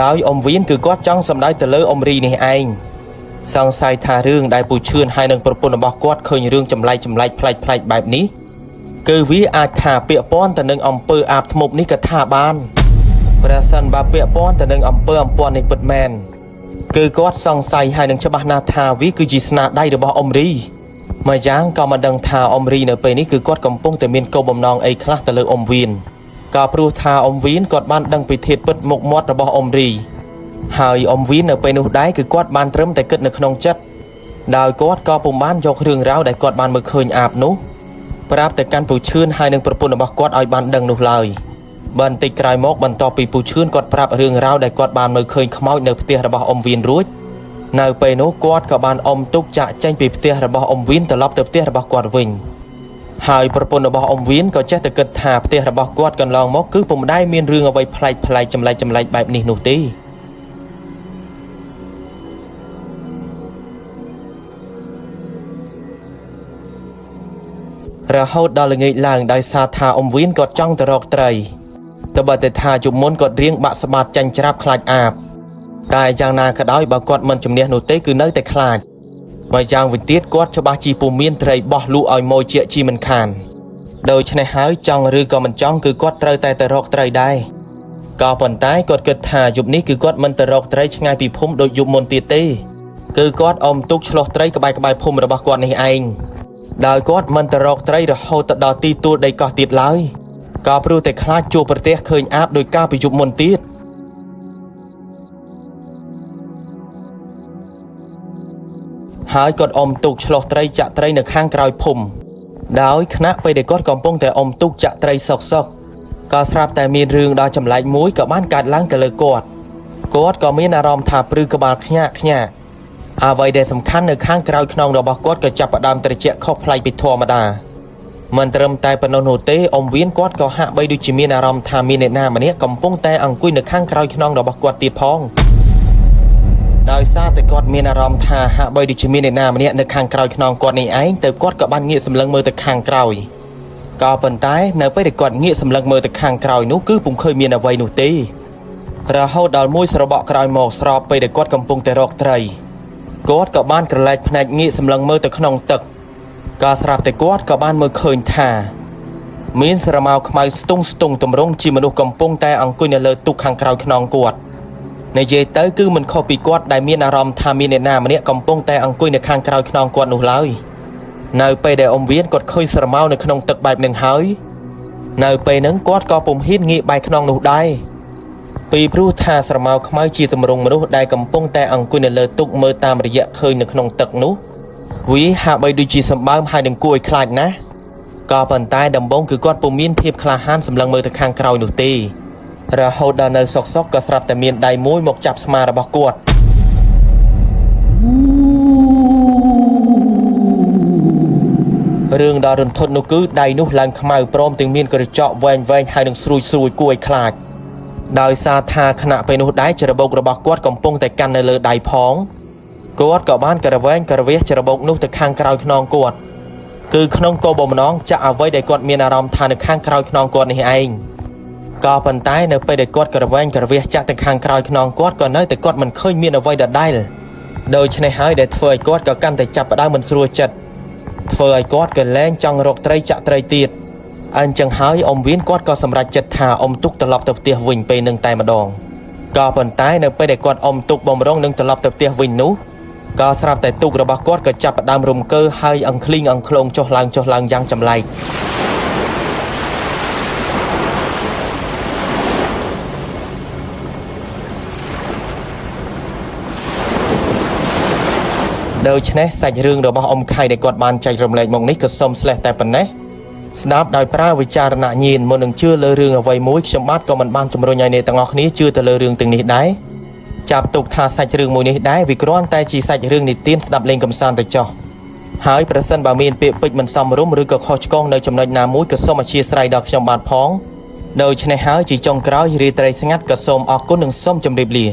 ដោយអ៊ំវៀនគឺគាត់ចង់សម្ដៅទៅលើអ៊ំរីនេះឯងសង្ស័យថារឿងដែលពូឈឿនហើយនឹងប្រពន្ធរបស់គាត់ឃើញរឿងចម្លែកចម្លែកប្លែកប្លែកបែបនេះគឺវាអាចថាពាក់ព័ន្ធទៅនឹងអំពើអាបធ្មប់នេះក៏ថាបានប្រសិនបើពាក់ព័ន្ធទៅនឹងអំពើអំព័ន្ធនេះពិតមែនគឺគាត់សង្ស័យហើយនឹងច្បាស់ណាស់ថាវាគឺជាស្នាដៃរបស់អ៊ំរីមួយយ៉ាងក៏មិនដឹងថាអ៊ំរីនៅពេលនេះគឺគាត់កំពុងតែមានគោលបំណងអីខ្លះទៅលើអ៊ំវៀនក៏ព្រោះថាអ៊ំវៀនគាត់បានដឹងពីធាតុពិតមុខមាត់របស់អ៊ំរីហើយអ៊ំវៀននៅពេលនោះដែរគឺគាត់បានត្រឹមតែគិតនៅក្នុងចិត្ត ដោយគាត់ក៏ពុំបានយករឿងរ៉ាវដែលគាត់បានមើលឃើញអាបនោះប្រាប់ទៅកាន់ពូឈឿនហើយនិងប្រពន្ធរបស់គាត់ឲ្យបានដឹងនោះឡើយបន្តិចក្រោយមកបន្ទាប់ពីពូឈឿនគាត់ប្រាប់រឿងរ៉ាវដែលគាត់បានមើលឃើញខ្មោចនៅផ្ទះរបស់អ៊ំវៀនរួចនៅពេលនោះគាត់ក៏បានអុំទូកចាក់ចេញពីផ្ទះរបស់អ៊ំវៀនត្រឡប់ទៅផ្ទះរបស់គាត់វិញហើយប្រពន្ធរបស់អ៊ំវៀនក៏ចេះតែគិតថាផ្ទះរបស់គាត់កន្លងមកគឺពុំដែលមានរឿងអ្វីប្លែកៗចម្លែកៗបែបនេះនោះទេរហូតដល់ល្ងាចឡើងដោយសារថាអ៊ំវៀនគាត់ចង់ទៅរកត្រីតែបើតែថាយប់មុនគាត់រៀងបាក់ស្បាតចាញ់ច្រាបខ្លាចអាបតែយ៉ាងណាក៏ដោយបើគាត់មិនជំនះនោះទេគឺនៅតែខ្លាចមកយ៉ាងវិញទៀតគាត់ច្បាស់ជាពុំមានត្រីបោះលក់ឲ្យម៉ួយជាជីមិនខានដូច្នេះហើយចង់ឬក៏មិនចង់គឺគាត់ត្រូវតែទៅរកត្រីដែរក៏ប៉ុន្តែគាត់គិតថាយប់នេះគឺគាត់មិនទៅរកត្រីឆ្ងាយពីភូមិដូចយប់មុនទៀតទេគឺគាត់អុំទូកឆ្លុះត្រីក្បែរៗភូមិរបស់គាត់នេះឯងដោយគាត់មិនទៅរកត្រីរហូតទៅដល់ទីទួលដីកោះទៀតឡើយក៏ព្រោះតែខ្លាចជួបប្រទះឃើញអាបដោយការពីយប់មុនទៀតហើយគាត់អុំទូកឆ្លុះត្រីចាក់ត្រីនៅខាងក្រោយភូមិដោយខណៈពេលដែលគាត់កំពុងតែអុំទូកចាក់ត្រីសុកសុកក៏ស្រាប់តែមានរឿងដ៏ចម្លែកមួយក៏បានកើតឡើងទៅលើគាត់គាត់ក៏មានអារម្មណ៍ថាព្រឺក្បាលខ្ញាក់ខ្ញាក់អ្វីដែលសំខាន់នៅខាងក្រោយខ្នងរបស់គាត់ក៏ចាប់ផ្ដើមត្រជាក់ខុសប្លែកពីធម្មតាមិនត្រឹមតែប៉ុណ្ណោះនោះទេអ៊ំវៀនគាត់ក៏ហាក់បីដូចជាមានអារម្មណ៍ថាមានអ្នកណាម្នាក់កំពុងតែអង្គុយនៅខាងក្រោយខ្នងរបស់គាត់ទៀតផងដោយសារតែគាត់មានអារម្មណ៍ថាហាក់បីដូចជាមានអ្នកណាម្នាក់នៅខាងក្រោយខ្នងគាត់នេះឯងទៅគាត់ក៏បានងាកសម្លឹងមើលទៅខាងក្រោយក៏ប៉ុន្តែនៅពេលដែលគាត់ងាកសម្លឹងមើលទៅខាងក្រោយនោះគឺពុំឃើញមានអ្វីនោះទេរហូតដល់មួយស្របក់ក្រោយមកស្របពេលដែលគាត់កំពុងតែរកត្រីគាត់ក៏បានក្រឡេកភ្នែកងាកសម្លឹងមើលទៅក្នុងទឹកក៏ស្រាប់តែគាត់ក៏បានមើលឃើញថាមានស្រមោលខ្មៅស្ទង់ទម្រង់ជាមនុស្សកំពុងតែអង្គុយនៅលើទូកខាងក្រោយខ្នងគាត់និយាយទៅគឺមិនខុសពីគាត់ដែលមានអារម្មណ៍ថាមានអ្នកណាម្នាក់កំពុងតែអង្គុយនៅខាងក្រោយខ្នងគាត់នោះឡើយនៅពេលដែលអ៊ំវៀនគាត់ឃើញស្រមោលនៅក្នុងទឹកបែបនឹងហើយនៅពេលហ្នឹងគាត់ក៏ពុំហ៊ានងាកបែរខ្នងនោះដែរពីព្រោះថាស្រមោលខ្មៅជាទម្រង់មនុស្សដែលកំពុងតែអង្គុយនៅលើទូកមើលតាមរយៈឃើញនៅក្នុងទឹកនោះវាហាក់បីដូចជាសម្បើមហើយនឹងគួរឲ្យខ្លាចណាស់ក៏ប៉ុន្តែដំបូងគឺគាត់ពុំមានភាពក្លាហានសម្លឹងមើលទៅខាងក្រោយនោះទេរហូតដល់នៅសុកសុកក៏ស្រាប់តែមានដៃមួយមកចាប់ស្មារបស់គាត់រឿងដ៏រន្ធត់នោះគឺដៃនោះឡើងខ្មៅព្រមទាំងមានក្រចកវែងវែងហើយនឹងស្រួយស្រួយគួរឲ្យខ្លាចដោយសារថាខណៈពេលនោះដែរច្របូករបស់គាត់កំពុងតែកាន់នៅលើដៃផងគាត់ក៏បានក្រវែងក្រវះច្របូកនោះទៅខាងក្រោយខ្នងគាត់គឺក្នុងគោលបំណងចាក់អ្វីដែលគាត់មានអារម្មណ៍ថានៅខាងក្រោយខ្នងគាត់នេះឯងក៏ប៉ុន្តែនៅពេលដែលគាត់ក្រវែងក្រវះចាក់ទៅខាងក្រោយខ្នងគាត់ក៏នៅតែគាត់មិនឃើញមានអ្វីដដែលដូច្នេះហើយដែលធ្វើឲ្យគាត់ក៏កាន់តែចាប់ផ្ដើមមិនស្រួលចិត្តធ្វើឲ្យគាត់ក៏លែងចង់រកត្រីចាក់ត្រីទៀតអញ្ចឹងហើយអ៊ំវៀនគាត់ក៏សម្រេចចិត្តថាអុំទូកត្រឡប់ទៅផ្ទះវិញពេលនឹងតែម្ដងក៏ប៉ុន្តែនៅពេលដែលគាត់អុំទូកបំរុងនឹងត្រឡប់ទៅផ្ទះវិញនោះក៏ស្រាប់តែទូករបស់គាត់ក៏ចាប់ផ្ដើមរំកើហើយអង្ឃ្លីងអង្ឃ្លងចុះឡើងយ៉ាងចម្លែកដូច្នេះសាច់រឿងរបស់អ៊ំខៃដែលគាត់បានចែករំលែកមកនេះក៏សូមស្លេះតែប៉ុណ្ណេះស្ដាប់ដោយប្រើវិចារណញ្ញាណមុននឹងជឿលើរឿងអ្វីមួយខ្ញុំបាទក៏មិនបានជំរុញឲ្យអ្នកទាំងអស់គ្នាជឿទៅលើរឿងទាំងនេះដែរចាប់ទុកថាសាច់រឿងមួយនេះដែរវាគ្រាន់តែជាសាច់រឿងនិទានស្ដាប់លេងកម្សាន្តទៅចុះហើយប្រសិនបើមានពាក្យពេចន៍មិនសមរម្យឬក៏ខុសឆ្គងនៅចំណុចណាមួយក៏សូមអធ្យាស្រ័យដល់ខ្ញុំបាទផងដូច្នេះហើយជាចុងក្រោយរាត្រីស្ងាត់ក៏សូមអរគុណនិងសូមជម្រាបលា។